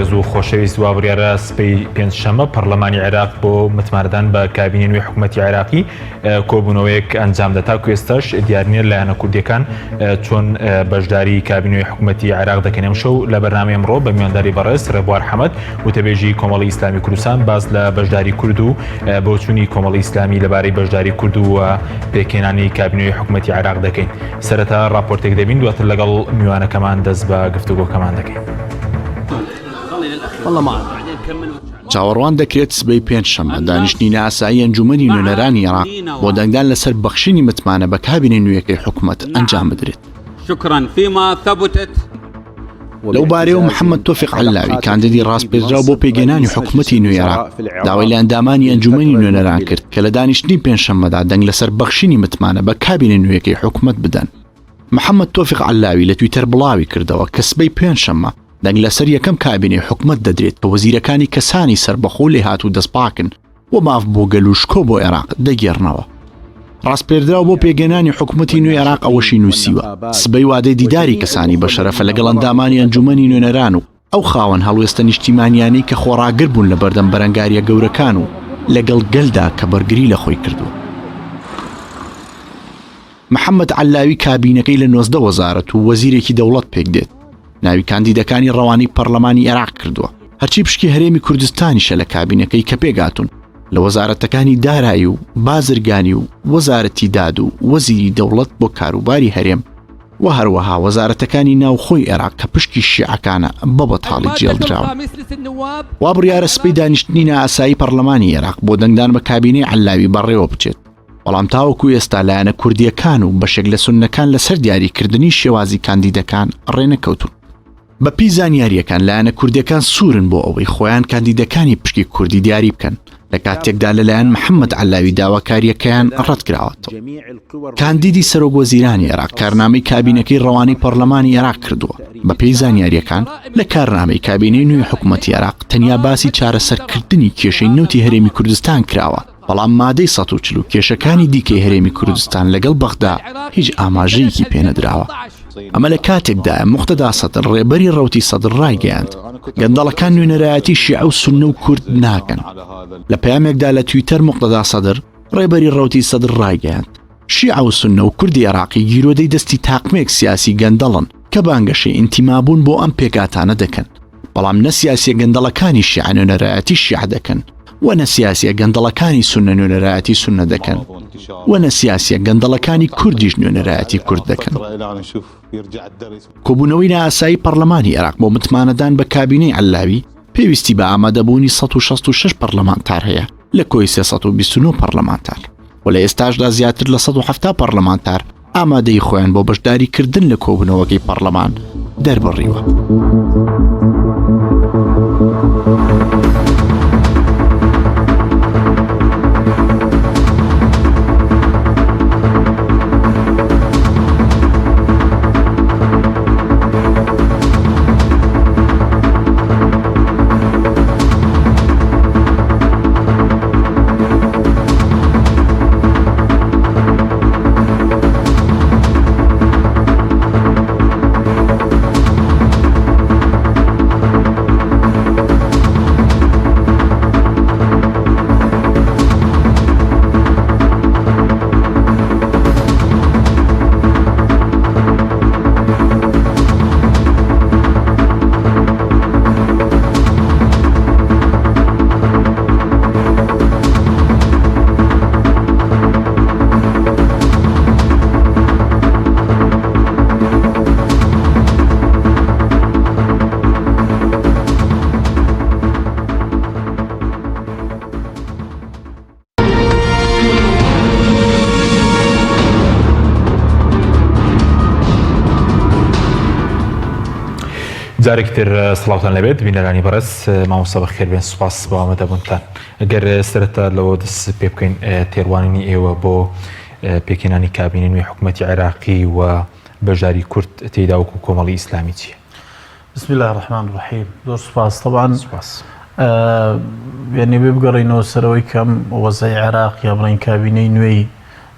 بەڕێز و خۆشەویست وا بڕیارە سبەی پێنجشەممە پەرلەمانی عێراق بۆ متمانەدان بە کابینەی نوێی حکوومەتی عێراقی کۆبوونەوەیەک ئەنجام دەدا تاکو ئێستاش دیار نییە لایەنە کوردیەکان چۆن بەشداری کابینەی حکوومەتی عێراق دەکەن ئەمشەو لە بەرنامەی ئەمڕۆ بە میوانداری بەڕێز ڕێبوار حەمەد وتەبێژی کۆمەڵی ئیسلامی کوردستان باس لە بەشداری کورد و بۆچوونی کۆمەڵی ئیسلامی لەبارەی بەشداری کورد و پێکهێنانی کابینەی حکوومەتی عێراق دەکەین. سەرەتا ڕاپۆرتێک دەبین دواتر لەگەڵ میوانەکەمان دەست بە گفتوگۆکەمان دەکەین. چاوەڕوان دەکرێت سبەی پێنجشەممە دانیشتنی نائاسایی ئەنجوومەنی نوێنەرانی عێراق بۆ دەنگدان لەسەر بەخشینی متمانە بە کابینەی نوێیەکەی حکومەت ئەنجام بدرێت. لەو بارەیەوە محەممەد تۆفیق عەللاوی، کاندیدی ڕاسپێردراو بۆ پێکهێنانی حکومەتی نوێی عێراق، داوای لە ئەندامانی ئەنجوومەنی نوێنەران کرد کە لە دانیشتنی پێنجشەممەدا دەنگ لەسەر بەخشینی متمانە بە کابینە نوێیەکەی حکومەت بدەن. محەممەد تۆفیق عەللاوی لە تویتەر بڵاوی کردەوە کە سبەی پێنجشەممە دەنگ لەسەر یەکەم کابینەی حکومەت دەدرێت کە وەزیرەکانی کەسانی سەربەخۆ و لێهاتوو دەستپاکن و ماف بۆ گەل و شکۆ بۆ عێراق دەگێڕنەوە. ڕاسپێردراو بۆ پێکهێنانی حکومەتی نوێی عێراق ئەوەشی نووسیوە، سبەی وادەی دیداری کەسانی بەشەرەفە لەگەڵ ئەندامانی ئەنجوومەنی نوێنەران و ئەو خاوەن هەڵوێستە نیشتیمانیانەی کە خۆڕاگر بوون لە بەردەم بەرەنگارییە گەورەکان و لەگەڵ گەلدا کە بەرگری لە خۆی کردووە. محەمەد عەللاوی کابینەکەی لە 19 وەزارەت و وەزیرێکی دەوڵەت پێکدێت، ناوی کاندیدەکانی ڕەوانەی پەرلەمانی عێراق کردووە، هەرچی پشکی هەرێمی کوردستانیشە لە کابینەکەی کە پێکهاتوون لە وەزارەتەکانی دارایی و بازرگانی و وەزارەتی داد و وەزیری دەوڵەت بۆ کاروباری هەرێم و هەروەها وەزارەتەکانی ناوخۆی عێراق کە پشکی شیعەکانە بە بەتاڵی جێڵدراون. وا بڕیارە سبەی دانیشتنی نائاسایی پەرلەمانی عێراق بۆ دەنگدان بە کابینەی عەللاوی بەڕێوە بچێت، بەڵام تاوەکو ئێستا لایەنە کوردییەکان و بەشێک لە سوننەکان لەسەر دیاریکردنی شێوازی کاندیدەکان ڕێنەکەوتوون. بەپێی زانیارییەکان لایەنە کوردییەکان سوورن بۆ ئەوەی خۆیان کاندیدەکانی پشکی کوردی دیاری بکەن، لە کاتێکدا لەلایەن محەممەد عەلاوی داواکارییەکەیان ڕەتکراوەتەوە. کاندیدی سەرۆک وەزیرانی عێراق کارنامەی کابینەکەی ڕەوانەی پەڕلەمانی عێراق کردووە، بەپێی زانیارییەکان لە کارنامەی کابینەی نوێی حکومەتی عێراق تەنیا باسی چارەسەرکردنی کێشەی نەوتی هەرێمی کوردستان کراوە، بەڵام مادەی 140 و کێشەکانی دیکەی هەرێمی کوردستان لەگەڵ بەغدا هیچ ئاماژەیەکی پێنەدراوە. ئەمە لە کاتێکدایە موقتەدا سەدر ڕێبەری ڕەوتی سەدر ڕایگەیاند، گەندەڵەکان نوێنەرایەتی شیعە و سوننە و کورد ناکەن. لە پەیامێکدا لە تویتەر موقتەدا سەدر ڕێبەری ڕەوتی سەدر ڕایگەیاند، شیعە و سوننە و کوردی عێراقی گیرۆدەی دەستی تاقمێک سیاسی گەندەڵن کە بانگەشەی ئینتیمابوون بۆ ئەم پێکهاتانە دەکەن، بەڵام نە سیاسیە گەندەڵەکانی شیعە نوێنەرایەتی شیعە دەکەن و نە سیاسیە گەندەڵەکانی سوننە نوێنەرایەتی سوننە دەکەن و نە سیاسیە گەندەڵەکانی کوردیش نوێنەرایەتی کورد دەکەن. کۆبوونەوەی نائاسایی پەڕلەمانی عێراق بۆ متمانەدان بە کابینەی عەللاوی پێویستی بە ئامادەبوونی 166 پەڕلەمانتار هەیە لە کۆی 329 پەڕلەمانتار و لە ئێستاشدا زیاتر لە 170 پەڕلەمانتار ئامادەیی خۆیان بۆ بەشداریکردن لە کۆبوونەوەکەی پەڕلەمان دەربڕیوە. جارێکی تر سڵاوتان لەبێت بینەرانی بەڕێز مامۆستا بەخێر بێن سوپاس بۆ ئامادەبوونتان گەر سەرەتا لەوە دەست پێ بکەین تێڕوانینی ئێوە بۆ پێکهێنانی کابینەی نوێی حکوومەتی عێراقی و بەشداری کورد تێیدا وەکو کۆمەڵی ئیسلامی چییە؟ بسم الله الرحمن الرحیم زۆر سوپاس طبعا سوپاس یعنی بێ بگەڕینەوە سەرەوەی کەم وەزعی عێراق یا بڵێین کابینەی نوێی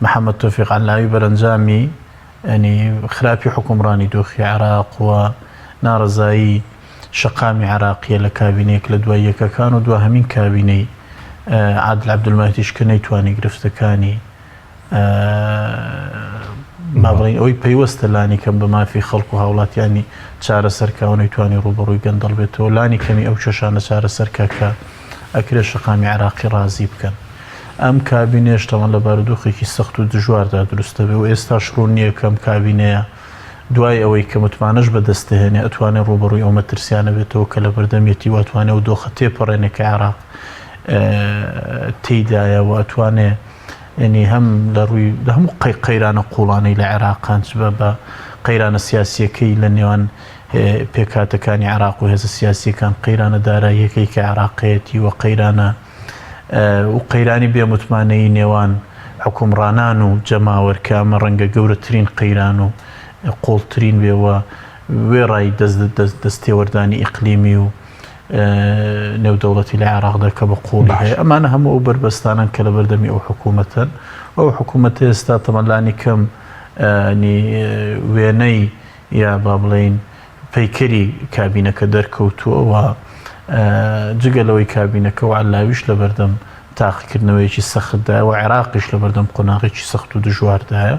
محەممەد تۆفیق عەللاوی بەرەنجامی ینی خراپی حکومڕانی دۆخی عێراق و ناڕەزایی. شەقامی عێراقیە لە کابینەیەک لە دوای یەکەکان و دواهەمین کابینەی عادل عەبدولمەهدیش کە نەیتوانی گرفتەکانی با بڵێین ئەوەی پەیوەستە لانی کەم بە مافی خەڵک و هاوڵاتیانی چارەسەر کا و نەیتوانی ڕووبەڕووی گەندەڵ بێتەوە لانی کەمی ئەو کێشانە چارەسەر کا کە ئەکرێ شەقامی عێراقی ڕازی بکەن. ئەم کابینەیەش تەوان لە بارودۆخێکی سەخت و دژواردا دروست دەبێ و ئێستاش ڕوون نییە کە ئەم کابینەیە دوای ئەوەی کە متمانەش بەدەست دەهێنێ ئەتوانێ ڕووبەڕووی ئەو مەترسیانە بێتەوە کە لەبەردەمیەتی و ئەتوانێ ئەو دۆخە تێپەڕێنێ کە عێراق تێیدایە و ئەتوانێ یعنی هەم لە ڕووی لە هەموو قەی قەیرانە قوڵانەی لە عێراقان چ بە بە قەیرانە سیاسیەکەی لە نێوان پێکهاتەکانی عێراق و هێزە سیاسیەکان قەیرانە داراییەکەی کە عێراقەیەتی و قەیرانە و قەیرانی بێمتمانەیی نێوان حکومڕانان و جەماوەر کە ئەمە ڕەنگە گەورەترین قەیران و قوڵترین بێ و وێڕای دەستێوەردانی ئیقلیمی و نێودەوڵەتی لە عێراقدا کە بە قوڵی هەیە ئەمانە هەموو ئەو بەربەستانەن کە لە بەردەمی ئەو حکوومەتەن ئەو حکوومەتە ئێستا تەمەلانی کەم وێنەی یا با بڵێین پەیکەری کابینەکە دەرکەوتووە و جگە لەوەی کابینەکە و عەلاویش لەبەردەم تاقیکردنەوەیەکی سەختدایە و عێراقیش لەبەردەم قۆناغێکی سەخت و دژواردایە.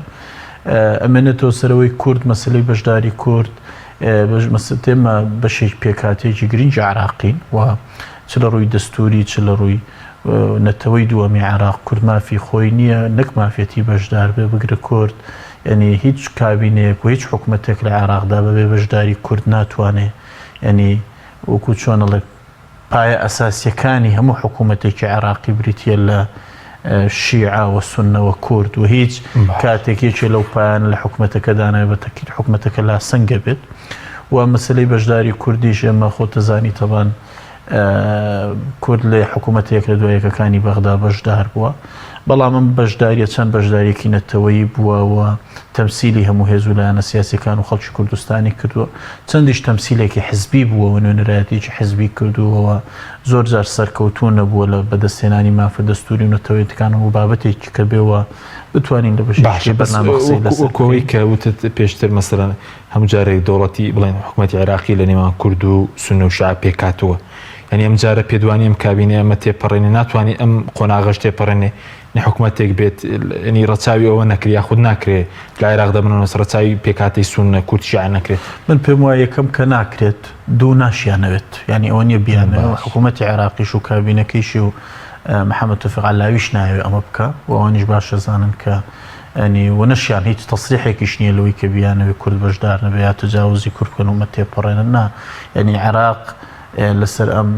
ئەمێنێتەوە سەرەوەی کورد مەسلەی بەشداری کورد ئێمە بەشێک پێکهاتەیەکی گرنگی عێراقین و چ لە ڕووی دەستوری چ لە ڕووی نەتەوەی دووەمی عێراق کورد مافی خۆی نییە نەک مافیەتی بەشدار بێ بگرە کورد یعنی هیچ کابینەیەک و هیچ حکومەتێک لە عێراقدا بەبێ بەشداری کورد ناتوانێ یعنی وەکو چۆن ئەڵێ پایە ئەساسیەکانی هەموو حکوومەتێکی عێراقی بریتە لە شیعە و سوننە و کورد و هیچ کاتێک یەکێ لەو پایانە لە حکومەتەکەدا نەبێت بە تەکید حکومەتەکە لاسەنگە بێت و مەسەلەی بەشداری کوردیش ئێمە خۆتەزانی تەبان کورد لە حکوومەتە یەک لە دوای یەکەکانی بەغدا بەشدار بووە بەڵام ئەم بەشداریە چەند بەشداریەکی نەتەوەیی بووە و تەمسیلی هەموو هێز و لایەنە سیاسیەکان و خەڵکی کوردستانی کردووە چەندیش تەمسیلێکی حزبی بووە و نوێنەرایەتیەکی حزبی کردووە و زۆر جار سەرکەوتوو نەبووە لە بەدەستهێنانی مافە دەستووری و نەتەوەیەتەکان و بابەتێکی کە بێ و بتوانین لە بەشێکی باشە بەس بەرنامە قسەی لەسەر وەکو ئەوەی بکەین. کە وتت پێشتر مەسەلەن هەموو جارێک دەوڵەتی بڵێن حکومەتی عێراقی لە نێوان کورد و سوننە و شیعە پێکهاتووە یانی ئەم جارە پێدوانی ئەم کابینەیە ئەمە تێپەڕێنێ ناتوانێ ئەم قۆناغەش تێپەڕێنێ نە حکومەتێک بێت ینی ڕەچاوی ئەوە نەکرێ یاخود ناکرێ لە عێراقدا بنەوەس ڕەچاوی پێکهاتەی سوننە کورد شیعە نەکرێت؟ من پێم وایە یەکەم کە ناکرێت دوو ناشیانەوێت یانی ئەوە نییە بیانەوێت باش. حکوومەتی عێراقیش و کابینەکەیشی و محەممەد تۆفیق عەلاویش نایەوێت ئەمە بکا و ئەوانیش باش ئەزانن کە ینی و نەشیان هیچ تەسریحێکیش نییە لەوەی کە بیانەوێت کورد بەشدار نەبێ یا تەجاوزی کورد بکەن و ئەمە تێپەڕێنن نا یانی عێراق لەسەر ئەم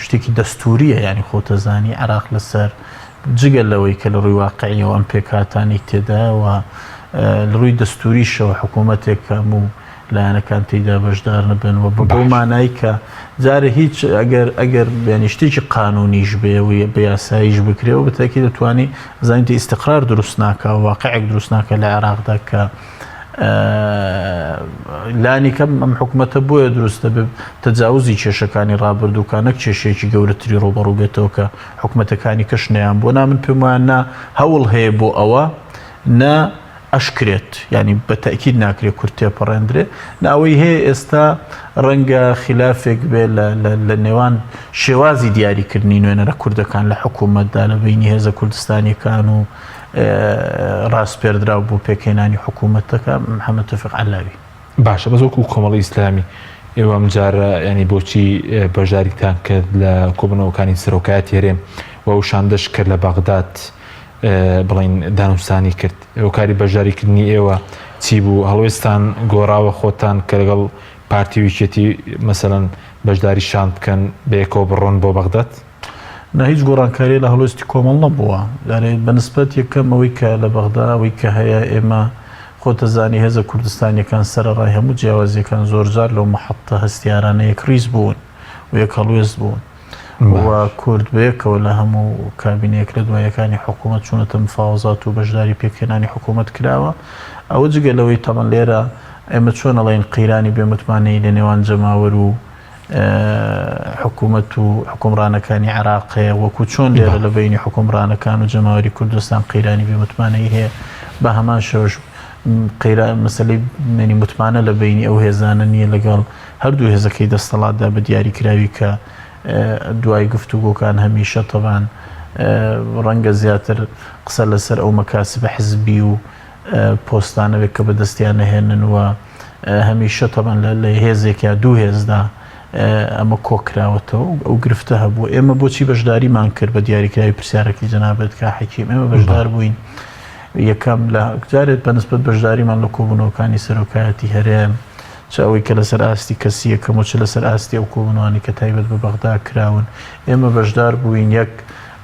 شتێکی دەستوریە ینی خۆتەزانی عراق لەسەر جگە لەوەی کە لە ڕووی واقعیەوە ئەم پێکهاتانەی تێدایە و لە ڕووی دەستوریشەوە حکوومەتێک کە هەموو لایەنەکان تێیدا بەشدار نەبن و بەو مانای کە جارێ هیچ ئەگەر ئەگەر یعنی شتێکی قانونیش بێ و بە یاساییش بکرێ و بەتاکی دەتوانی زانیت ئیستقرار دروست ناکە واقعێک دروست ناکە لە عێراقدا کە لانی کەم ئەم حکومەتە بۆیە دروست دەبێت تەجاوزی کێشەکانی ڕابردوو کا نەک کێشەیەکی گەورەتری ڕووبەڕوو بێتەوە کە حکومەتەکانی کەش نەیان بووە نا من پێم وایە نا هەوڵ هەیە بۆ ئەوە نە ئەشکرێت ینی بە تەکیید ناکرێت کورد تێپەڕێندرێ ناوەی هەیە ئێستا ڕەنگە خلافێک بێ لە نێوان شێوازی دیاریکردنی نوێنەرە کوردەکان لە حکوومەتدا لە بینی هێزە کوردستانیەکان و ڕاسپێردراو بۆ پێکهێنانی حکوومەتەکە محەممەد تۆفیق عەلاوی. باشە بەس وەکو کۆمەڵی ئیسلامی ئێوە ئەم جارە ینی بۆچی بەشداریتان کرد لە کۆبوونەوەکانی سەرۆکایەتی هەرێم و ئەو شاندەش کە لە بەغداد بڵین دانوستانی کرد هۆکاری بەشداریکردنی ئێوە چی بوو هەڵوێستان گۆڕاوە خۆتان کە لەگەڵ پارتی و یەکێتی مەسەلەن بەشداری شاند بکەن بەیەکەوە بڕۆن بۆ بەغداد؟ نا هیچ گۆڕانکاریە لە هەڵوێستی کۆمەڵ نەبووە یانێ بە نسبەت یەکەم ئەوەی کە لە بەغدا ئەوەی کە هەیە ئێمە خۆتەزانی هێزە کوردستانیەکان سەرەڕای هەموو جیاوازیەکان زۆرجار لەو مەحەتە هەستیارانە یەکڕیز بوون و یەک هەڵوێست بوون و کورد بەیەکەوە لە هەموو کابینەیەک لە دوایەکانی حکوومەت چوونەتە مفاوەزات و بەشداری پێکهێنانی حکوومەت کراوە ئەوە جگە لەوەی تەمەن لێرە ئێمە چۆن ئەڵێین قەیرانی بێمتمانەیی لە نێوان جەماوەر و حکوومەت و حکومڕانەکانی عێراق هەیە وەکو چۆن لێرە لە بینی حکومڕانەکان و جەماوەری کوردستان قەیرانی بێمتمانەیی هەیە بە هەمان شێوەش قەیرا مەسەلەی یانی متمانە لە بەینی ئەو هێزانە نییە لەگەڵ هەردوو هێزەکەی دەستەڵاتدا بە دیاریکراوی کە دوای گفتوگۆکان هەمیشە تەبان ڕەنگە زیاتر قسە لەسەر ئەو مەکاسبە حزبی و پۆستانە بێت کە بەدەستیان نەهێنن و هەمیشە تەبان لە هێزێک یا دوو هێزدا ئەمە کۆکراوەتەوە ئەو گرفتە هەبوو ئێمە بۆچی بەشداریمان کرد بە دیاریکراوی پرسیارەکەی جەنابەت کا حەکیم ئێمە بەشدار بووین یەکەم لە جارێت بە نسبەت بەشداریمان لە کۆبوونەوەکانی سەرۆکایەتی هەرێم چ ئەوەی کە لەسەر ئاستی کەسی یەکەم و چ لەسەر ئاستی ئەو کۆبوونەوانەی کە تایبەت بە بەغدا کراون ئێمە بەشدار بووین یەک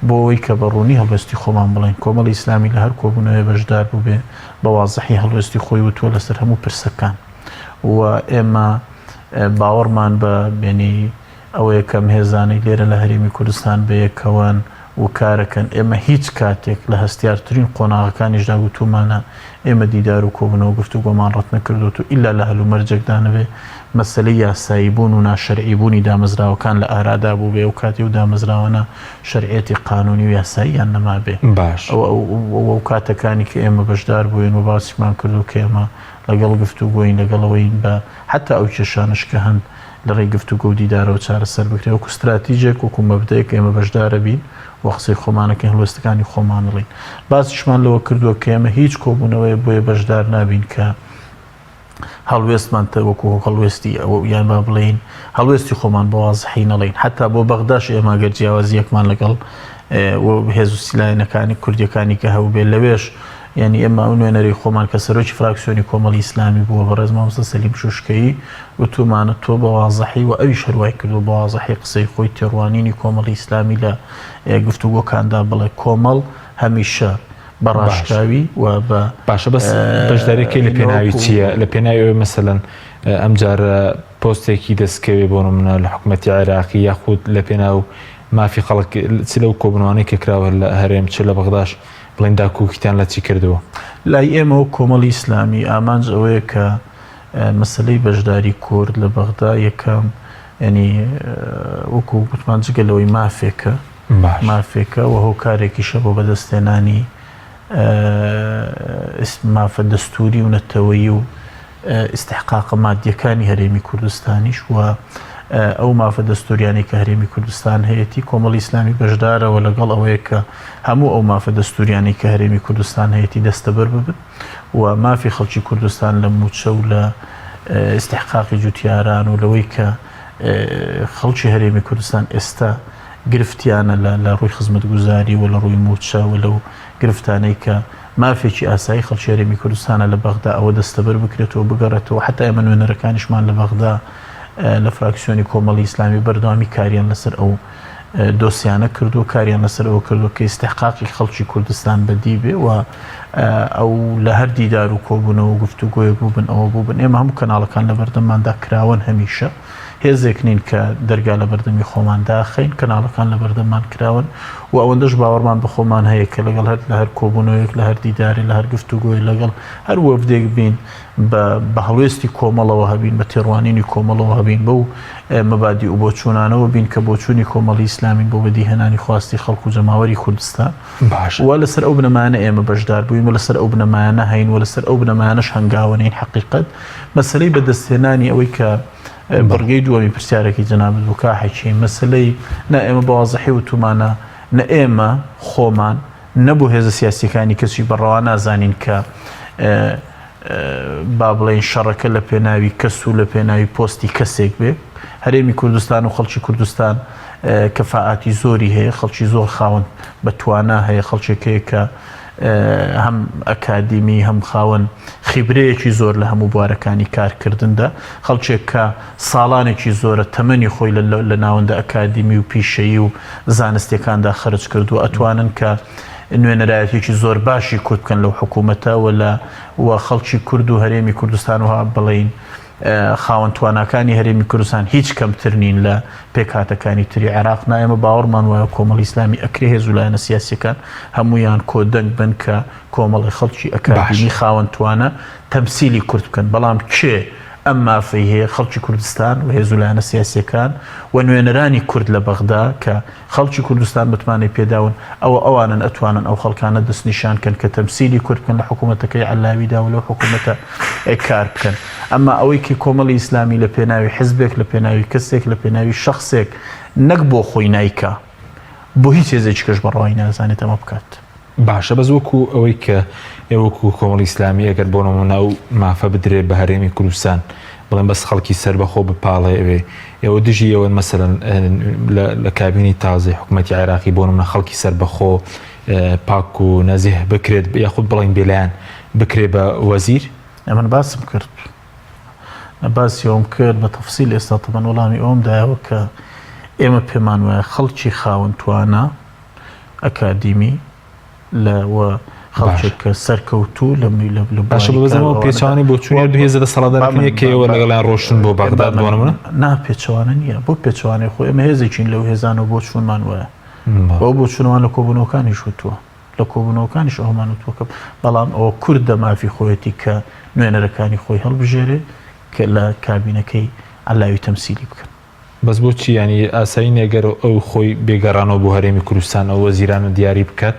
بۆ ئەوەی کە بە ڕوونی هەڵوێستی خۆمان بڵێین کۆمەڵی ئیسلامی لە هەر کۆبوونەوەی بەشدار بووبێ بە وازحی هەڵوێستی خۆی وتووە لەسەر هەموو پرسەکان و ئێمە باوەڕمان بە بێنی ئەوەیە کە ئەم هێزانەی لێرە لە هەرێمی کوردستان بەیەکەوەن و کارەکەن، ئێمە هیچ کاتێک لە هەستیارترین قۆناغەکانیشدا گوتوومانە ئێمە دیدار و کۆبوونەوە و گفتوگۆمان ڕەتنەکردۆت و ئیلا لە هەلومەرجێکدا نەبێ مەسەلەی یاساییبوون و ناشەرعیبوونی دامەزراوەکان لە ئارادا بووبێ ئەو کاتی ئەو دامەزراوانە شەرعیەتی قانوونی و یاساییان نەمابێ. باش. ئەوە ئەو کاتەکانی کە ئێمە بەشدار بووین و باسیشمان کردووە کە ئێمە لەگەڵ گفتوگۆین لەگەڵ ئەوەین بە حەتا ئەو کێشانەش کە هەن لە ڕێی گفتوگۆ و دیدارەوە چارەسەر بکرێت، وەکو ستراتیجێک، وەکو مەبدەئێک ئێمە بەشدارەبین و قسەی خۆمان ئەکەین، هەڵوێستەکانی خۆمان ئەڵێین. باسیشمان لەوە کردووە کە ئێمە هیچ کۆبوونەوەیەک بۆیە بەشدار نابین کە هەڵوێستمان تە وەکو هەڵوێستی ئەوە یان با بڵێین هەڵوێستی خۆمان بە وازحی نەڵێین. حەتا بۆ بەغداش ئێمە گەر جیاوازییەکمان لەگەڵ و هێز و لایەنەکانی کوردییەکانی کە هەبووبێ لەوێش یانی ئێمە ئەو نوێنەرەی خۆمان کە سەرۆکی فراکسیۆنی کۆمەڵی ئیسلامی بووە بەڕێز مامۆستا سەلیم شوشکەیی وتومانە تۆ بە وازحی و ئەویش هەروای کردووە بە وازحی قسەی خۆی تێڕوانینی کۆمەڵی ئیسلامی لە گفتوگۆکاندا بڵێ کۆمەڵ هەمیشە بە ڕاشکاوی و بە باشە بەس بەشداریەکەی لە پێناوی چییە لە پێناوی ئەوەی مەسەلەن ئەمجارە پۆستێکی دەستکەوێ بۆ نمونە لە حکوومەتی عێراقی یاخود لە پێناو مافی خەڵک چ لەو کۆبوونەوانەی کە کراوە لە هەرێم چ لە بەغداش بڵێن داکۆکیتان لە چی کردووە؟ لای ئێمە وەک کۆمەڵی ئیسلامی ئامانج ئەوەیە کە مەسەلەی بەشداری کورد لە بەغدا یەکەم یانی وەکو گوتمان جگە لەوەی مافێکە مافێکە و هۆکارێکیشە بۆ بەدەستهێنانی مافە دەستوری و نەتەوەیی و ئیستحقاقە مادیەکانی هەرێمی کوردستانیش و ئەو مافە دەستوریانەی کە هەرێمی کوردستان هەیەتی کۆمەڵی ئیسلامی بەشدارەوە لەگەڵ ئەوەیە کە هەموو ئەو مافە دەستوریانەی کە هەرێمی کوردستان هەیەتی دەستەبەر ببن و مافی خەڵکی کوردستان لە موچە و لە ئیستحقاقی جوتیاران و لەوەی کە خەڵکی هەرێمی کوردستان ئێستا گرفتیانە لە ڕووی خزمەتگوزاری و لە ڕووی موچە و لەو گرفتانەی کە مافێکی ئاسایی خەڵکی هەرێمی کوردستانە لە بەغدا ئەوە دەستەبەر بکرێتەوە بگەڕێتەوە حتا ئێمە نوێنەرەکانیشمان لە بەغدا لە فراکسیۆنی کۆمەڵی ئیسلامی بەردەوامی کاریان لەسەر ئەو دۆسیانە کردو کاریان لەسەر ئەوە کردو کە ئیستحقاقی خەڵکی کوردستان بەدی بێ و ئەو لە هەر دیدار و کۆبوونەوە و گفتوگۆیەک بووبن ئەوە بووبن ئێمە هەموو کەناڵەکان لە بەردەمماندا کراوەن هەمیشە هێزێک نین کە دەرگا لە بەردەمی خۆمان داخەین، کەناڵەکان لە بەردەممان کراون و ئەوەندەش باوەڕمان بە خۆمان هەیە کە لەگەڵ هەر لە هەر کۆبوونەوەیەک، لە هەر دیدارێ، لە هەر گفتوگۆیەک، لەگەڵ هەر وەفدێک بین بە بە هەڵوێستی کۆمەڵەوە هەبین، بە تێڕوانینی کۆمەڵەوە هەبین، بەو مەبادی و بۆچوونانەوە بین کە بۆچوونی کۆمەڵی ئیسلامین بۆ بەدیهێنانی خواستی خەڵک و جەماوەری کوردستان. باشە. و لەسەر ئەو بنەمایانە ئێمە بەشدار بووین و لەسەر ئەو بنەمایانە هەین و لەسەر ئەو بنەمایانەش هەنگاوەنێین حەقیقەت مەسەلەی بەدەستهێنانی ئەوەی کە بڕگەی دووەمی پرسیارەکەی جەنابت بوو کا حەکیم مەسەلەی نا ئێمە بە وازحی وتومانە نە ئێمە خۆمان نەبوو هێزە سیاسیەکانی کەسی بەڕەوا نازانین کە با بڵێین شەڕەکە لە پێناوی کەس و لە پێناوی پۆستی کەسێک بێ هەرێمی کوردستان و خەڵکی کوردستان کەفاعاتی زۆری هەیە خەڵکی زۆر خاوەن بە توانا هەیە خەڵکێک هەیە کە هەم ئەکادیمی هەم خاوەن خیبرەیەکی زۆر لە هەموو بوارەکانی کارکردندا خەڵکێک کە ساڵانێکی زۆرە تەمەنی خۆی لە ناوەندە ئەکادیمی و پیشەیی و زانستیەکاندا خەرج کردووە ئەتوانن کە نوێنەرایەتیەکی زۆر باشی کورد بکەن لەو حکوومەتە و لە و خەڵکی کورد و هەرێمی کوردستان و بڵێین خاوەن تواناکانی هەرێمی کوردستان هیچ کەمتر نین لە پێکهاتەکانی تری عێراق نا ئێمە باوەڕمان وایە کۆمەڵی ئیسلامی ئەکرێ هێز و لایەنە سیاسیەکان هەمویان کۆدەنگ بن کە کۆمەڵی خەڵکی ئەکادیمی خاوەن توانا تەمسیلی کورد بکەن بەڵام کێ ئەم مافەی هەیە خەڵکی کوردستان و هێز و لایەنە سیاسییەکان و نوێنەرانی کورد لە بەغدا کە خەڵکی کوردستان متمانەی پێداون ئەوە ئەوانن ئەتوانن ئەو خەڵکانە دەستنیشان کەن کە تەمسیلی کورد بکەن لە حکوومەتەکەی عەلاویدا و لەو حکوومەتە کار بکەن. ئەمما ئەوەی کە کۆمەڵی ئیسلامی لە پێناوی حزبێک، لە پێناوی کەسێک، لە پێناوی شەخسێک نەک بۆ خۆی نایکا، بۆ هیچ هێزێکی کەش بە ڕەوای نازانێت ئەمە بکات. باشە بەس وەکو ئەوەی کە ئێوە وەکو کۆمەڵی ئیسلامی ئەگەر بۆ نمونە ئەو مافە بدرێ بە هەرێمی کوردستان بڵێن بەس خەڵکی سەربەخۆ بپاڵێوێ ئێوە دژی ئەوەن مەسەلەن لە کابینی تازەی حکوومەتی عێراقی بۆ نمونە خەڵکی سەربەخۆ پاک و نەزیه بکرێت یاخود بڵین بێلایەن بکرێ بە وەزیر؟ ئەمن باسم کرد باسی ئەوم کرد بە تەفسیل ئێستا تەبەن وەڵامی ئەوم دایەوە کە ئێمە پێمان وایە خەڵکی خاوەن توانا ئەکادیمی لە و خەڵکێک کە سەرکەوتوو لە لە باشە بەزەمەوە پێچوانی بۆ چونی دوو هێزە دەسەڵاتدارەکان یەک کە ئێوە لەگەڵیان ڕۆشتن بۆ بەغداد بۆ نمونە؟ نا پێچەوانە نییە بۆ پێچەوانەی خۆ ئێمە هێزێکین لەو هێزانەوە بۆچوونمان وایە بەو بۆچوونەوان لە کۆبوونەوەکانیش وتووە لە کۆبوونەوەکانیش ئەومان وتووە کە بەڵام ئەوە کوردە مافی خۆیەتی کە نوێنەرەکانی خۆی هەڵبژێرێ کە لە کابینەکەی عەلاوی تەمسیلی بکەن. بەس بۆچی یانی ئاسایی نیە گەر ئەو خۆی بێ گەڕانەوە بۆ هەرێمی کوردستان ئەو وەزیرانە دیاری بکات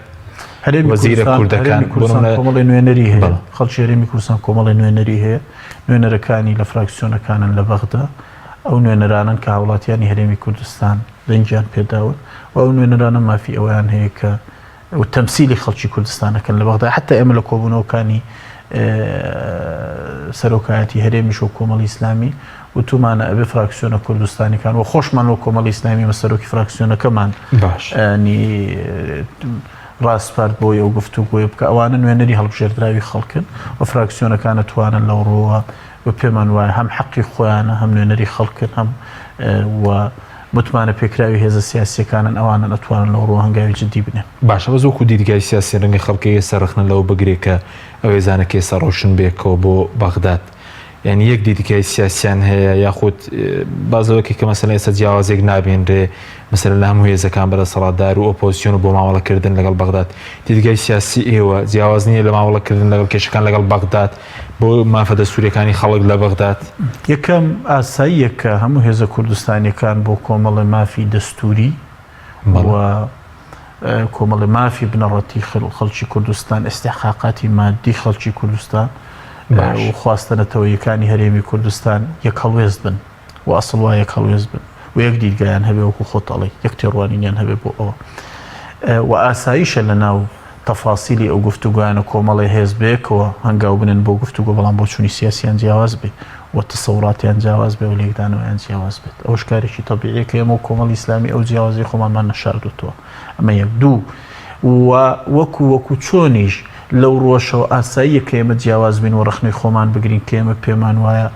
هەرێمی وەزیرە کوردستان کوردەکان هەرێمی بۆ کوردستان نمونە کۆمەڵی نوێنەری هەیە بەڵێ. خەڵکی هەرێمی کوردستان کۆمەڵی نوێنەری هەیە نوێنەرەکانی لە فراکسیۆنەکانن لە بەغدا ئەو نوێنەرانن کە هاوڵاتیانی هەرێمی کوردستان دەنگیان پێداون و ئەو نوێنەرانە مافی ئەوەیان هەیە کە و تەمسیلی خەڵکی کوردستان ئەکەن لە بەغدا حتا ئێمە لە کۆبوونەوەکانی سەرۆکایەتی هەرێمیش و کۆمەڵی ئیسلامی وتومانە ئەبێ فراکسیۆنە کوردستانیکان و خۆشمان وە کۆمەڵی ئیسلامی مە سەرۆکی فراکسیۆنەکەمان باش ینی ڕاسپارد بۆی ئەو گفتوگۆیە بکە ئەوانە نوێنەری هەڵبژێردراوی خەڵکن و فراکسیۆنەکانە توانن لەو ڕووە و پێمان وایە هەم حەقی خۆیانە هەم نوێنەری خەڵکن هەم و متمانە پێکراوی هێزە سیاسیەکانن ئەوانن ئەتوانن لەو ڕووە هەنگاوی جدی بنێن. باشە بەس وەکو دیدگای سیاسی رەنگە خەڵکی ئێستا رەخنە لەوە بگرێ کە ئەو هێزانە کە ئێستا ڕۆشتن بێکەوە بۆ بەغداد یانی یەک دیدگای سیاسیان هەیە یاخود باس لەوە کە مەسەلەن ئێستا جیاوازێک نابینرێ مەسەلەن لە هەموو هێزەکان بە دەسەڵاتدار و ئۆپۆزیسیۆن و بۆ مامەڵەکردن لەگەڵ بەغداد دیدگای سیاسی ئێوە جیاواز نییە لە مامەڵەکردن لەگەڵ کێشەکان لەگەڵ بەغداد بۆ مافە دەستوریەکانی خەڵک لە بەغداد؟ یەکەم، ئاساییە کە هەموو هێزە کوردستانیەکان بۆ کۆمەڵێ مافی دەستوری و کۆمەڵێ مافی بنەڕەتی خەڵکی کوردستان، ئیستحقاقاتی مادی خەڵکی کوردستان و خواستە نەتەوەییەکانی هەرێمی کوردستان یەک هەڵوێست بن. و ئەسڵ وایە یەک هەڵوێست بن و یەک دیدگایان هەبێ وەکو خۆت ئەڵێی یەک تێڕوانینیان هەبێ بۆ ئەوە و ئاساییشە لە ناو تەفاسیلی ئەو گفتوگۆیانە کۆمەڵێ هێز بەیەکەوە هەنگاو بنێن بۆ گفتوگۆ بەڵام بۆچوونی سیاسیان جیاواز بێ و تەسەوڕاتیان جیاواز بێ و لێکدانەوەیان جیاواز بێت ئەوەش کارێکی تەبیعیە کە ئێمە و کۆمەڵی ئیسلامی ئەو جیاوازی خۆمانمان نەشاردووەتەوە ئەمە یەک دوو و وەکو وەکو چۆنیش لەو ڕووەشەوە ئاساییە کە ئێمە جیاواز بین و ڕەخنەی خۆمان بگرین کە ئێمە پێمان وایە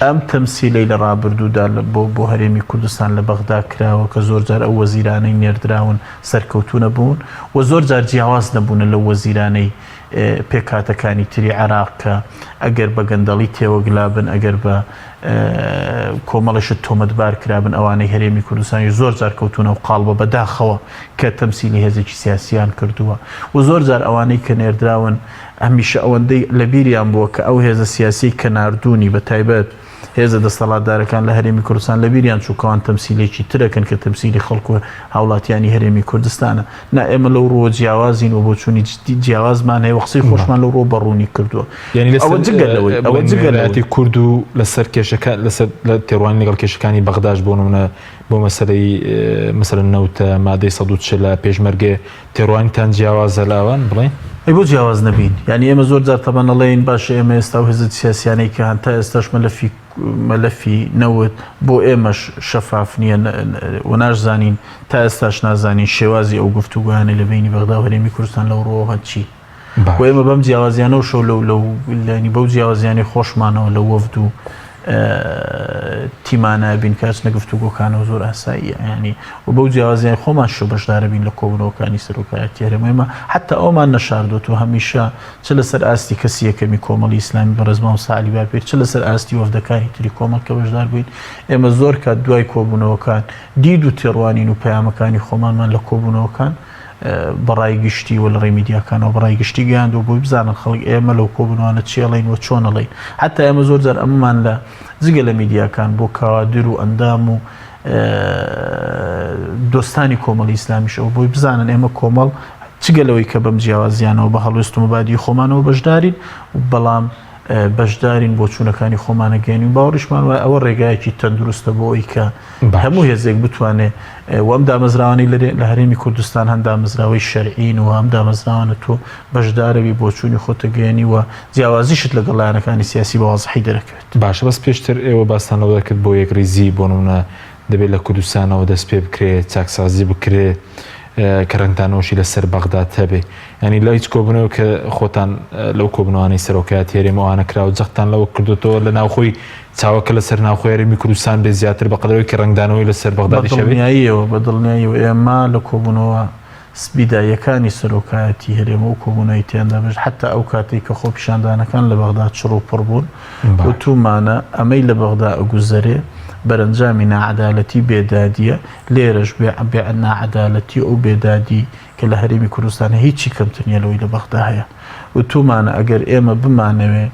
ئەم تەمسیلەی لە ڕابردوودا بۆ بۆ هەرێمی کوردستان لە بەغدا کراوە کە زۆر جار ئەو وەزیرانەی نێردراون سەرکەوتوو نەبوون و زۆر جار جیاواز نەبوونە لەو وەزیرانەی پێکهاتەکانی تری عێراق کە ئەگەر بە گەندەڵی تێوەگلابن ئەگەر بە کۆمەڵی شت تۆمەتبار کرابن ئەوانەی هەرێمی کوردستانی زۆر جار کەوتونە و قاڵبە بەداخەوە کە تەمسیلی هێزێکی سیاسیان کردووە و زۆر جار ئەوانەی کە نێردراون هەمیشە ئەوەندەی لەبیریان بووە کە ئەو هێزە سیاسیەی کە ناردوونی بە تایبەت هێزە دەستەڵاتدارەکان لە هەرێمی کوردستان لەبیریان چوو کەوان تەمسیلێکی ترەکەن کە تەمسیلی خەڵک و هاوڵاتیانی هەرێمی کوردستانە. نا ئێمە لەو ڕووە جیاوازین و بۆچوونی جدی جیاوازمان هەیە و قسەی خۆشمان لەو ڕووە بە ڕوونی کردووە. یانی لەسەر ئەوە جگە لەوەی ئەوە بڵێین جگە لەوەی نوێنەرایەتی کورد و لەسەر کێشەکە لەسەر لە تێڕوانین لەگەڵ کێشەکانی بەغداش بۆ نموونە بۆ مەسەلەی مەسەلەن نەوتە مادەی 140 پێشمەرگەیە تێڕوانینتان جیاوازە لە ئەوان بڵێین؟ ئەی بۆ جیاواز نەبین؟ یانی ئێمە زۆر جار تەبەن ئەڵێین باشە ئێمە ئێستا ئەو هێزە سیاسیانەی کە هەن تا ئێستاش مەلەفی مەلەفی نەوت بۆ ئێمەش شەفاف نییە و ناشزانین تا ئێستاش نازانین شێوازی ئەو گفتوگۆیانەی لە بەینی بەغدا و هەرێمی کوردستان لەو ڕووەوە هەن چین. و ئێمە بەم جیاوازیانەوە شەو لەو لەو لەنی بەو جیاوازیانی خۆشمانەوە لە وەفد و تیمانە بین کە ئەچنە گفتوگۆکانەوە زۆر ئاساییە ینی و بەو جیاوازیان خۆمان شو بەشدارە بین لە کۆبوونەوەکانی سەرۆکایەتی هەرێم ئێمە حتا ئەومان نەشاردوێت و هەمیشە چ لەسەر ئاستی کەسی یەکەمی کۆمەڵی ئیسلامی بەڕێز مامۆستا عەلی باپیر چ لەسەر ئاستی وەفدەکانی تری کۆمەڵ کە بەشدار بووین ئێمە زۆر کات دوای کۆبوونەوەکان دید و تێڕوانین و پەیامەکانی خۆمانمان لە کۆبوونەوەکان. بە ڕای گشتی و لە ڕێی میدیاکانەوە بە ڕای گشتی گەیاندووە بۆی بزانن خەڵک ئێمە لەو کۆبوونەوانە چی ئەڵێین و چۆن ئەڵێین. حەتتا ئێمە زۆر جار ئەمەمان لە جگە لە میدیاکان بۆ کادر و ئەندام و دۆستانی کۆمەڵی ئیسلامیش ئەوە بۆی بزانن ئێمە کۆمەڵ جگە لەوەی کە بەم جیاوازیانەوە بە هەڵوێست و مەبادی خۆمانەوە بەشدارین بەڵام بەشدارین بۆچوونەکانی خۆمان ئەگەیەنین و باوەڕیشمان وایە ئەوە ڕێگایەکی تەندروستە بۆ ئەوەی کە هەموو هێزێک بتوانێ و ئەم دامەزراوانەی لە هەرێمی کوردستان هەن دامەزراوەی شەرعین و ئەم دامەزراوانە تۆ بەشدارەوی بۆچوونی خۆتەگەیەنی و جیاوازیشت لەگەڵ لایەنەکانی سیاسی بە وازحی دەرەکەوێت. باشە بەس پێشتر ئێوە باستان لەوە دەکرد بۆ یەکڕیزی بۆ نمونە دەبێت لە کوردستانەوە دەست پێ بکرێ چاکسازی بکرێ کە ڕەنگدانەوەشی لەسەر بەغداد هەبێ ینی لە هیچ کۆبنەوە کە خۆتان لەو کۆبنەوانەی سەرۆکایەتی هەرێم ئەوانە کراوە جەختان لەوە کردوتەوە لە ناوخۆی چاوەکە لەسەر ناوخۆی هەرێمی کوردستان بێ زیاتر بە قەدەرەوەی کە ڕەنگدانەوەی لەسەر بەغدادیش هەبێ؟ بەدڵنیاییەوە بەدڵنیاییەوە ئێمە لە کۆبوونەوە بیداییەکانی سەرۆکایەتی هەرێم و کۆبوونەوەی تیاندا بەش حەتا ئەو کاتەی کە خۆپیشاندانەکان لە بەغدا چڕ و پڕ بوون وتومانە ئەمەی لە بەغدا ئەگوزەرێ بەرەنجامی ناعەدالەتی بێدادیە لێرەش بێ بێ ناعەدالەتی ئەو بێدادی کە لە هەرێمی کوردستان هەیە هیچی کەمتر نیە لەوەی لە بەغدا هەیە وتومانە ئەگەر ئێمە بمانەوێ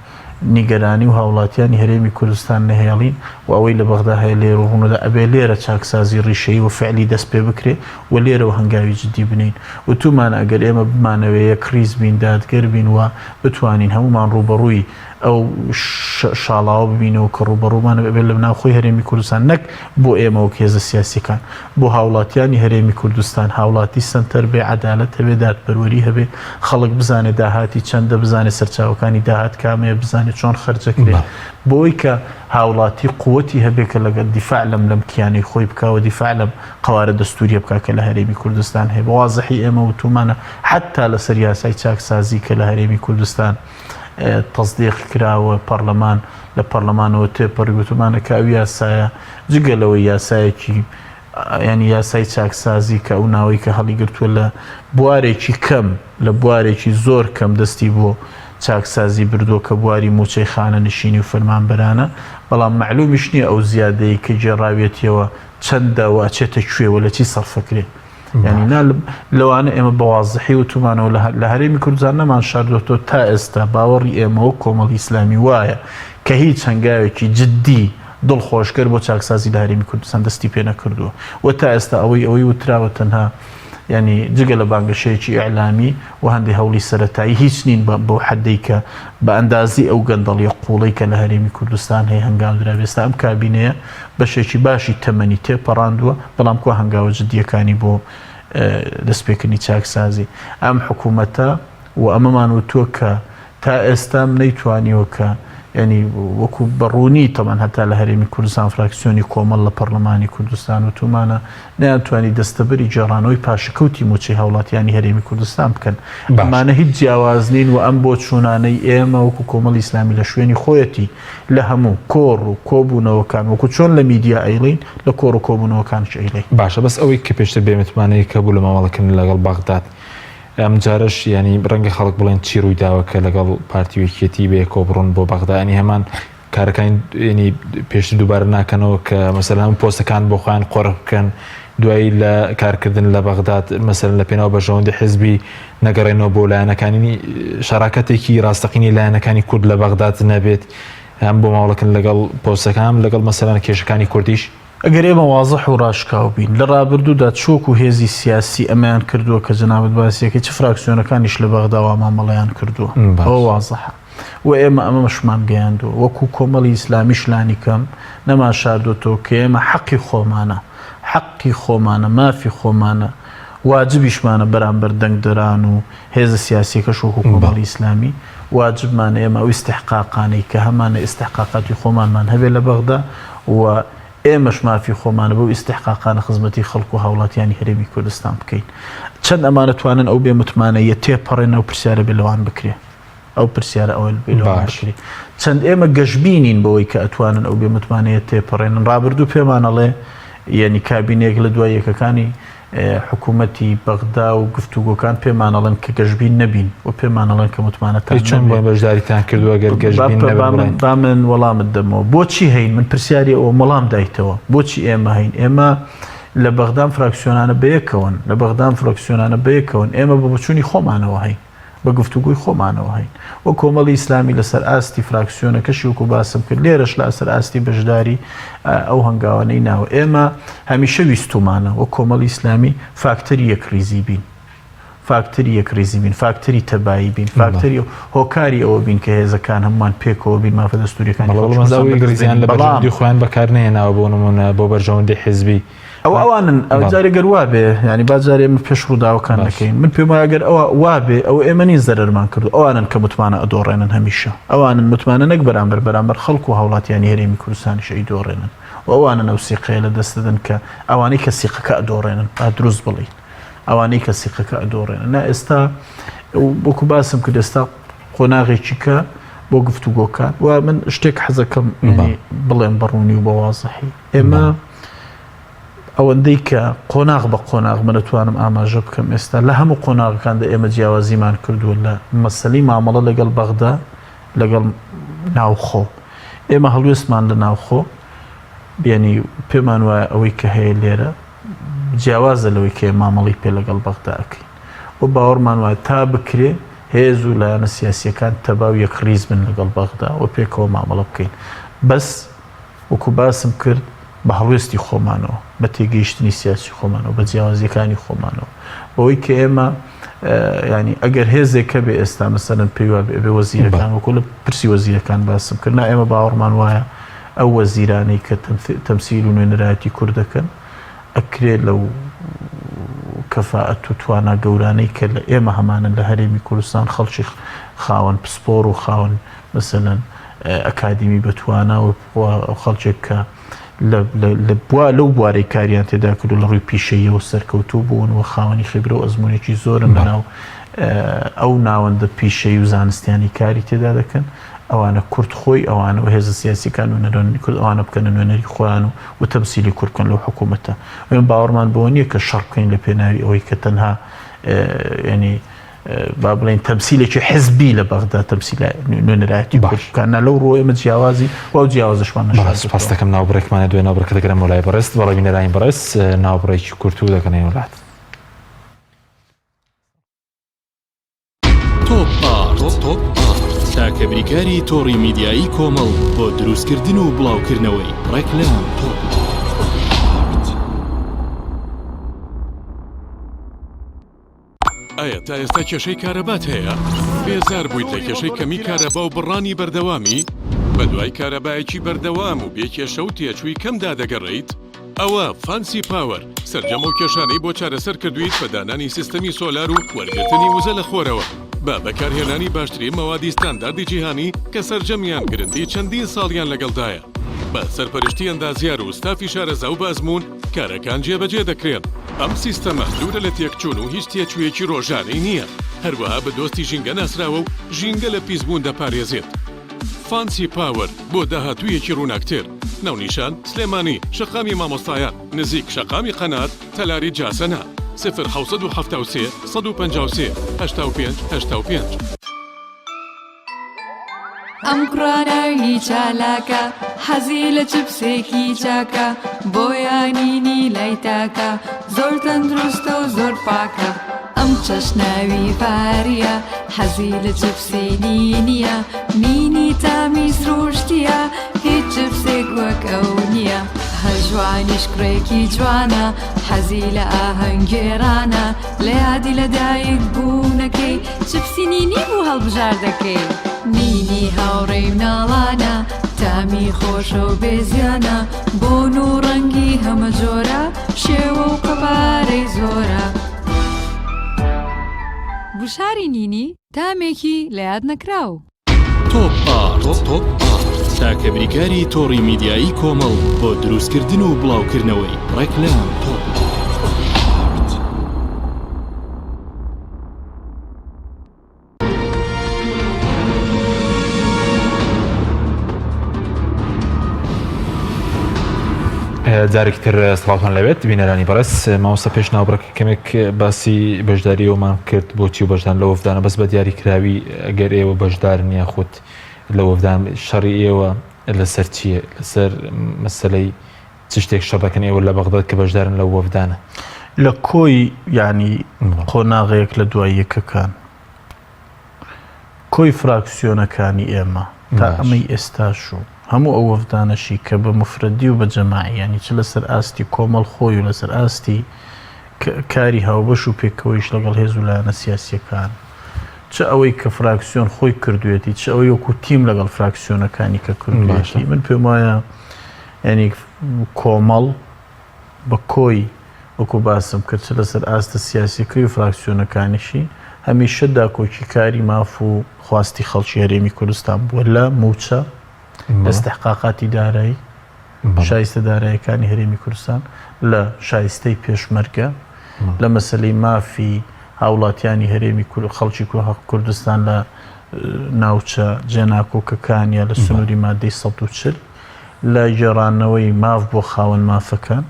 نیگەرانی و هاوڵاتیانی هەرێمی کوردستان نەهێڵین و ئەوەی لە بەغدا هەیە لێرە ڕوونەدا ئەبێ لێرە چاکسازی ڕیشەیی و فعلی دەست پێ بکرێ و لێرەوە هەنگاوی جدی بنێین. وتومانە ئەگەر ئێمە بمانەوێ یەکڕیز بین، دادگەر بین و بتوانین هەموومان ڕووبەڕووی ئەو شاڵاوە ببینەوە کە ڕووبەڕوومان ئەبێ لە ناوخۆی هەرێمی کوردستان نەک بۆ ئێمە وەک هێزە سیاسیەکان بۆ هاوڵاتیانی هەرێمی کوردستان هاوڵاتی سەنتەر بێ عەدالەت هەبێ دادپەروەری هەبێ خەڵک بزانێ داهاتی چەندە بزانێ سەرچاوەکانی داهات کامەیە بزانێ چۆن خەرجەکرێ بۆی کە هاوڵاتی قوتی هەبێ کە لەگەڵ دیفاع لەم لەم کیانەی خۆی بکا و دیفاع لەم قەوارە دەستوریە بکا کە لە هەرێمی کوردستان هەیە بە وازحی ئێمە وتومانە حتا لەسەر یاسای چاکسازی کە لە هەرێمی کوردستان تەسدیق کراوە پەڕلەمان لە پەڕلەمانەوە تێپەڕی وتومانە کە ئەو یاسایە جگە لەوەی یاسایەکی ینی یاسای چاکسازی کە ئەو ناوەی کە هەڵیگرتووە لە بوارێکی کەم لە بوارێکی زۆر کەم دەستی بۆ چاکسازی بردووە کە بواری موچەی خانەنشینی و فەرمانبەرانە بەڵام معلومیش نییە ئەو زیادەی کە گێڕاویەتیەوە چەندە و ئەچێتە کوێ و لە چی سەرفەکرێ یانی نا لەوانە ئێمە بە وازحی وتومانەوە لە هەرێمی کوردستان نەمان شاردۆتەوە تا ئێستا باوەڕی ئێمە وەک کۆمەڵی ئیسلامی وایە کە هیچ هەنگاوێکی جدی دڵخۆشکەر بۆ چاکسازی لە هەرێمی کوردستان دەستی پێ نەکردووە و تا ئێستا ئەوەی ئەوەی وتراوە تەنها ینی جگە لە بانگەشەیەکی ئیعلامی و هەندێک هەوڵی سەتایی هیچ نین بەو حەدەی کە بە ئەندازی ئەو گەندەڵیە قوڵەی کە لە هەرێمی کوردستان هەیە هەنگاو درابێ ئێستا ئەم کابینەیە بەشێکی باشی تەمەنی تێپەڕاندووە، بەڵام کوا هەنگاوە جدییەکانی بۆ دەستپێکردنی چاکسازی ئەم حکوومەتە و ئەمەمان وتووە کە تا ئێستا نەیتوانیوە کە ینی وەکو بەڕوونی تەمان هەتا لە هەرێمی کوردستان فراکسیۆنی کۆمەڵ لە پەرلەمانی کوردستان وتومانە نەیانتوانی دەستەبەری گێڕانەوەی پاشەکەوتی موچەی هاوڵاتیانی هەرێمی کوردستان بکەن. ئەمانە هیچ جیاواز نین و ئەم بۆچوونانەی ئێمە وەکو کۆمەڵی ئیسلامی لە شوێنی خۆیەتی لە هەموو کۆڕ و کۆبوونەوەکان وەکو چۆن لە میدیا ئەیڵێین لە کۆڕ و کۆبوونەوەکانیش ئەیڵێین. باشە بەس ئەوەی کە پێشتر بێ متمانەیەک هەبوو لە مامەڵەکردن لەگەڵ بەغداد ئەمجارەش یانی ڕەنگە خەڵک بڵێن چی ڕوویداوە کە لەگەڵ پارتی و یەکێتی بەیەکەوە بڕۆن بۆ بەغدا یانی هەمان کارەکانی ینی پێشتر دووبارە ناکەنەوە کە مەسەلەن هەموو پۆستەکان بۆ خۆیان قۆرخ بکەن دوایی لە کارکردن لە بەغداد مەسەلەن لە پێناو بەرژەوەندی حزبی نەگەڕێنەوە بۆ لایەنەکانی شەراکەتێکی ڕاستەقینەی لایەنەکانی کورد لە بەغداد نەبێت هەم بۆ ماوڵەکردن لەگەڵ پۆستەکان هەم لەگەڵ مەسەلەن کێشەکانی کوردیش. ئەگەر ئێمە وازح و ڕاشکاو بین، لە ڕابردوودا چ وەکو هێزی سیاسی ئەمەیان کردووە کە جەنابت باسی ئەکەی، چ فراکسیۆنەکانیش لە بەغدا وا مامەڵەیان کردووە. ئەوە وازحە. و ئێمە ئەمەشمان گەیاندووە. وەکو کۆمەڵی ئیسلامیش لانیکەم نەمانشاردۆتەوە کە ئێمە حەقی خۆمانە، حەقی خۆمانە، مافی خۆمانە، واجبیشمانە بەرامبەر دەنگدەران و هێزە سیاسیەکەش وەکو کۆمەڵی ئیسلامی واجبمانە ئێمە ئەو ئیستحقاقانەی کە هەمانە ئیستحقاقاتی خۆمانمان هەبێ لە بەغدا و ئێمەش مافی خۆمانە بەو ئیستحقاقانە خزمەتی خەڵک و هاوڵاتیانی هەرێمی کوردستان بکەین. چەند ئەمانە توانن ئەو بێ متمانەییە تێپەڕێنن ئەو پرسیارە بێ لەوان بکرێ. ئەو پرسیارە ئەوە بێ لەوان بکرێ. چەند ئێمە گەشبینین بەوەی کە ئەتوانن ئەو بێ متمانەیە تێپەڕێنن. ڕابردوو پێمان ئەڵێ یەنی کابینەیەک لە دوای یەکەکانی حکوومەتی بەغدا و گفتوگۆکان پێمان ئەڵێن کە گەشبین نەبین و پێمان ئەڵێن کە متمانەتان ئەی چۆن بۆ بەشداریتان کردووە گەر گەشبین نەبن بڵێن؟ با من وەڵامت دەمەوە بۆچی هەین من پرسیاری ئەوەم وەڵام دایتەوە بۆچی ئێمە هەین ئێمە لە بەغدام فراکسیۆنانە بەیەکەوەن لە بەغدام فراکسیۆنانە بەیەکەوەن ئێمە بە بۆچوونی خۆمانەوە هەین بە گفتوگۆی خۆمانەوە هەین و کۆمەڵی ئیسلامی لەسەر ئاستی فراکسیۆنەکەشی وەکو باسم کرد لێرەش لەسەر ئاستی بەشداری ئەو هەنگاوانەی ناوە ئێمە هەمیشە ویستومانە وەک کۆمەڵی ئیسلامی فاکتەری یەکڕیزی بین فاکتەری یەکڕیزی بین فاکتەری تەبایی بین فاکتەری هۆکاری ئەوە بین کە هێزەکان هەمووان پێکەوە بین مافە دەستوریەکانی خۆشیان لە بەڵام خۆیان بەکار نەهێناوە بۆ نمونە بۆ بەرژەوەندی حزبی ئەوە ئەوانن ئەو جارێ گەر وابێ ینی با جارێ ئێمە پێش ڕووداوەکان نەکەین من پێم وایە گەر ئەوە وابێ ئەو ئێمە نین زەرەرمان کردو ئەوانن کە متمانە ئەدۆڕێنن هەمیشە ئەوانن متمانە نەک بەرامبەر بەرامبەر خەڵک و هاوڵاتیانی هەرێمی کوردستانیش ئەیدۆڕێنن و ئەوانن ئەو سیقەیە لە دەست دەدەن کە ئەوانەی کە سیقەکە ئەدۆڕێنن با دروست بڵێین ئەوانەی کە سیقەکە ئەدۆڕێنن نا ئێستا وەکو باسم کرد ئێستا قۆناغێکی کە بۆ گفتوگۆکان و من شتێک حەزەکەم بڵێم بەڕوونی و بە وازحی ئێمە ئەوەندەی کە قۆناغ بە قۆناغ من ئەتوانم ئاماژە بکەم ئێستا لە هەموو قۆناغەکاندا ئێمە جیاوازیمان کردووە لە مەسەلەی مامەڵە لەگەڵ بەغدا لەگەڵ ناوخۆ ئێمە هەڵوێستمان لە ناوخۆ بیانی پێمان وایە ئەوەی کە هەیە لێرە جیاوازە لەوەی کە مامەڵی پێ لەگەڵ بەغدا ئەکەین و باوەڕمان وایە تا بکرێ هێز و لایەنە سیاسیەکان تەبا و یەکڕیز بن لەگەڵ بەغدا و پێکەوە مامەڵە بکەین بەس وەکو باسم کرد بە هەڵوێستی خۆمانەوە، بە تێگەیشتنی سیاسی خۆمانەوە، بە جیاوازییەکانی خۆمانەوە، بەوەی کە ئێمە ینی ئەگەر هێزێک هەبێ ئێستا مەسەلەن پێی وابێ ئەبێ وەزیرەکان وەکو لە پرسی وەزیرەکان باسم کرد نا ئێمە باوەڕمان وایە ئەو وەزیرانەی کە تەمسیل و نوێنەرایەتی کورد دەکەن ئەکرێ لەو کەفائەت و توانا گەورانەی کە لە ئێمە هەمانن لە هەرێمی کوردستان خەڵکی خاوەن پسپۆر و خاوەن مەسەلەن ئەکادیمی بەتوانا و خەڵکێک کە لەو بوارەی کاریان تێدا کرد و لە ڕووی پیشەییەوە سەرکەوتوو بوون و خاوەنی خیبرە و ئەزموونێکی زۆرن لەناو ئەو ناوەندە پیشەیی و زانستیانی کاری تێدا دەکەن ئەوانە کورد خۆی ئەوانە و هێزە سیاسیەکان و نەرۆنی کورد ئەوانە بکەنە نوێنەری خۆیان و و تەمسیلی کورد بکەن لەو حکوومەتە ئێمە باوەڕمان بەوە نییە کە شەڕ بکەین لە پێناوی ئەوەی کە تەنها ینی با بڵێین تەمسیلێکی حزبی لە بەغدا تەمسیل نوێنەرایەتی کورد بکات نا لەو ڕووە ئێمە جیاوازی و ئەو جیاوازشمان نەشاردووەتەوە. سوپاس دەکەم ناوبڕێکمانە دوای ناوبڕەکە دەگەرمەوە لای بەڕێز بەڵێ بینەرانی بەڕێز ناوبڕێکی کورت و دەگەنەوە وڵات. تۆپ ئارت تاکە بریکاری تۆڕی میدیایی کۆمەڵ بۆ دروستکردن و بڵاوکردنەوەی ڕێکلام. ئایا تا ئێستا کێشەی کارەبات هەیە؟ بێزار بوویت لە کێشەی کەمی کارەبا و بڕانی بەردەوامی؟ بەدوای کارەبایەکی بەردەوام و بێ کێشە و تێچووی کەمدا دەگەڕێیت؟ ئەوە فانسی پاوەر سەرجەم ئەو کێشانەی بۆ چارەسەر کردوویت بە دانانی سیستەمی سۆلار و وەرگرتنی وزە لە خۆرەوە بە بەکارهێنانی باشترین مەوادی ستانداردی جیهانی کە سەرجەمیان گرنتی چەندین ساڵیان لەگەڵدایە بە سەرپەرشتی ئەندازیار و ستافی شارەزا و بە ئەزموون کارەکان جێبەجێ دەکرێن. ئەم سیستەمە دوورە لە تێکچوون و هیچ تێچوویەکی ڕۆژانەی نییە، هەروەها بە دۆستی ژینگە ناسراوە و ژینگە لە پیسبوون دەپارێزێت. فانسی پاوەر بۆ داهاتوویەکی ڕووناکتر. ناونیشان، سلێمانی، شەقامی مامۆستایان، نزیک شەقامی قەنات، تەلاری جاسەنە. 0773 153 85 85. ئەم کوڕە ناوی چالاکە حەزی لە چپسێکی چاکە بۆیانینی لای تاکە زۆر تەندروستە و زۆر پاکە ئەم چەشناوی فاریە حەزی لە چپسی نینیە نینی تامی سروشتیە هیچ چپسێک وەک ئەو نییە هەژوانیش کوڕێکی جوانە حەزی لە ئاهەنگگێڕانە لە یادی لەدایک بوونەکەی چپسی نینی بوو هەڵبژاردەکەی. نینی هاوڕێی مناڵانە تامی خۆشە و بێ زیانە بۆن و ڕەنگی هەمە جۆرە شێوە و قەبارەی زۆرە. گوشاری نینی تامێکی لە یاد نەکراو. تۆپ ئارت تاکە بریکاری تۆڕی میدیایی کۆمەڵ بۆ دروستکردن و بڵاوکردنەوەی ڕێکلام. جارێکی تر سڵاوتان لەوێت بینەرانی بەڕێز مامۆستا پێش ناوبڕەکە کەمێک باسی بەشداری ئەومان کرد بۆچی و بەشدان لە وەفدانە بەس بە دیاری کراوی ئەگەر ئێوە بەشدارن یاخود لە وەفدان شەڕی ئێوە لەسەر چییە لەسەر مەسلەی چ شتێک شەڕ دەکەن ئێوە لە بەغداد کە بەشدارن لەو وەفدانە؟ لە کۆی یانی قۆناغێک لە دوای یەکەکان کۆی فراکسیۆنەکانی ئێمە تا ئەمەی ئێستاش و هەموو ئەو وەفدانەشی کە بە موفرەدی و بە جەماعی یانی چ لەسەر ئاستی کۆمەڵ خۆی و لەسەر ئاستی کاری هاوبەش و پێکەوەیش لەگەڵ هێز و لایەنە سیاسییەکان چ ئەوەی کە فراکسیۆن خۆی کردوێتی چ ئەوەی وەکو تیم لەگەڵ فراکسیۆنەکانی کە کردوێتی من پێم وایە یعنی کۆمەڵ بە کۆی وەکو باسم کرد چ لەسەر ئاستە سیاسیەکەی و فراکسیۆنەکانیشی هەمیشە داکۆکیکاری ماف و خواستی خەڵکی هەرێمی کوردستان بووە لە مووچە، لە ئیستحقاقاتی دارایی، شایستە دارایەکانی هەرێمی کوردستان، لە شایستەی پێشمەرگە، لە مەسەلەی مافی هاوڵاتیانی هەرێمی خەڵکی کوردستان لە ناوچە جێناکۆکەکان یا لە سنووری مادەی 140 لە گێڕانەوەی ماف بۆ خاوەن مافەکان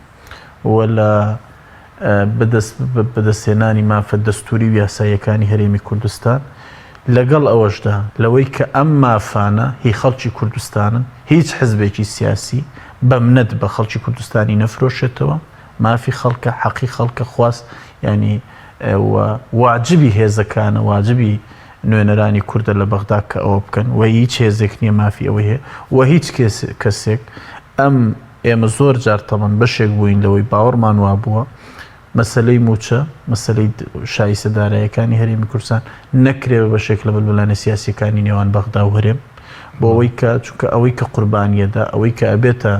و لە بەدەستهێنانی مافە دەستووری و یاساییەکانی هەرێمی کوردستان، لەگەڵ ئەوەشدا لەوەی کە ئەم مافانە هی خەڵکی کوردستانن، هیچ حزبێکی سیاسی بەمنەت بە خەڵکی کوردستانی نەفرۆشێتەوە، مافی خەڵکە، حەقی خەڵکە، خواست یانی و واجبی هێزەکانە، واجبی نوێنەرانی کوردە لە بەغدا کە ئەوە بکەن و هیچ هێزێک نییە مافی ئەوەی هەیە و هیچ کەسێک ئەم ئێمە زۆر جار تەبەن بەشێک بووین لەوەی باوەڕمان وابووە مەسەلەی مووچە، مەسەلەی شایستە دارایەکانی هەرێمی کوردستان نەکرێ بە بەشێک لە ململانێ سیاسیەکانی نێوان بەغدا و هەرێم بۆ ئەوەی کە چونکە ئەوەی کە قوربانیەدا ئەوەی کە ئەبێتە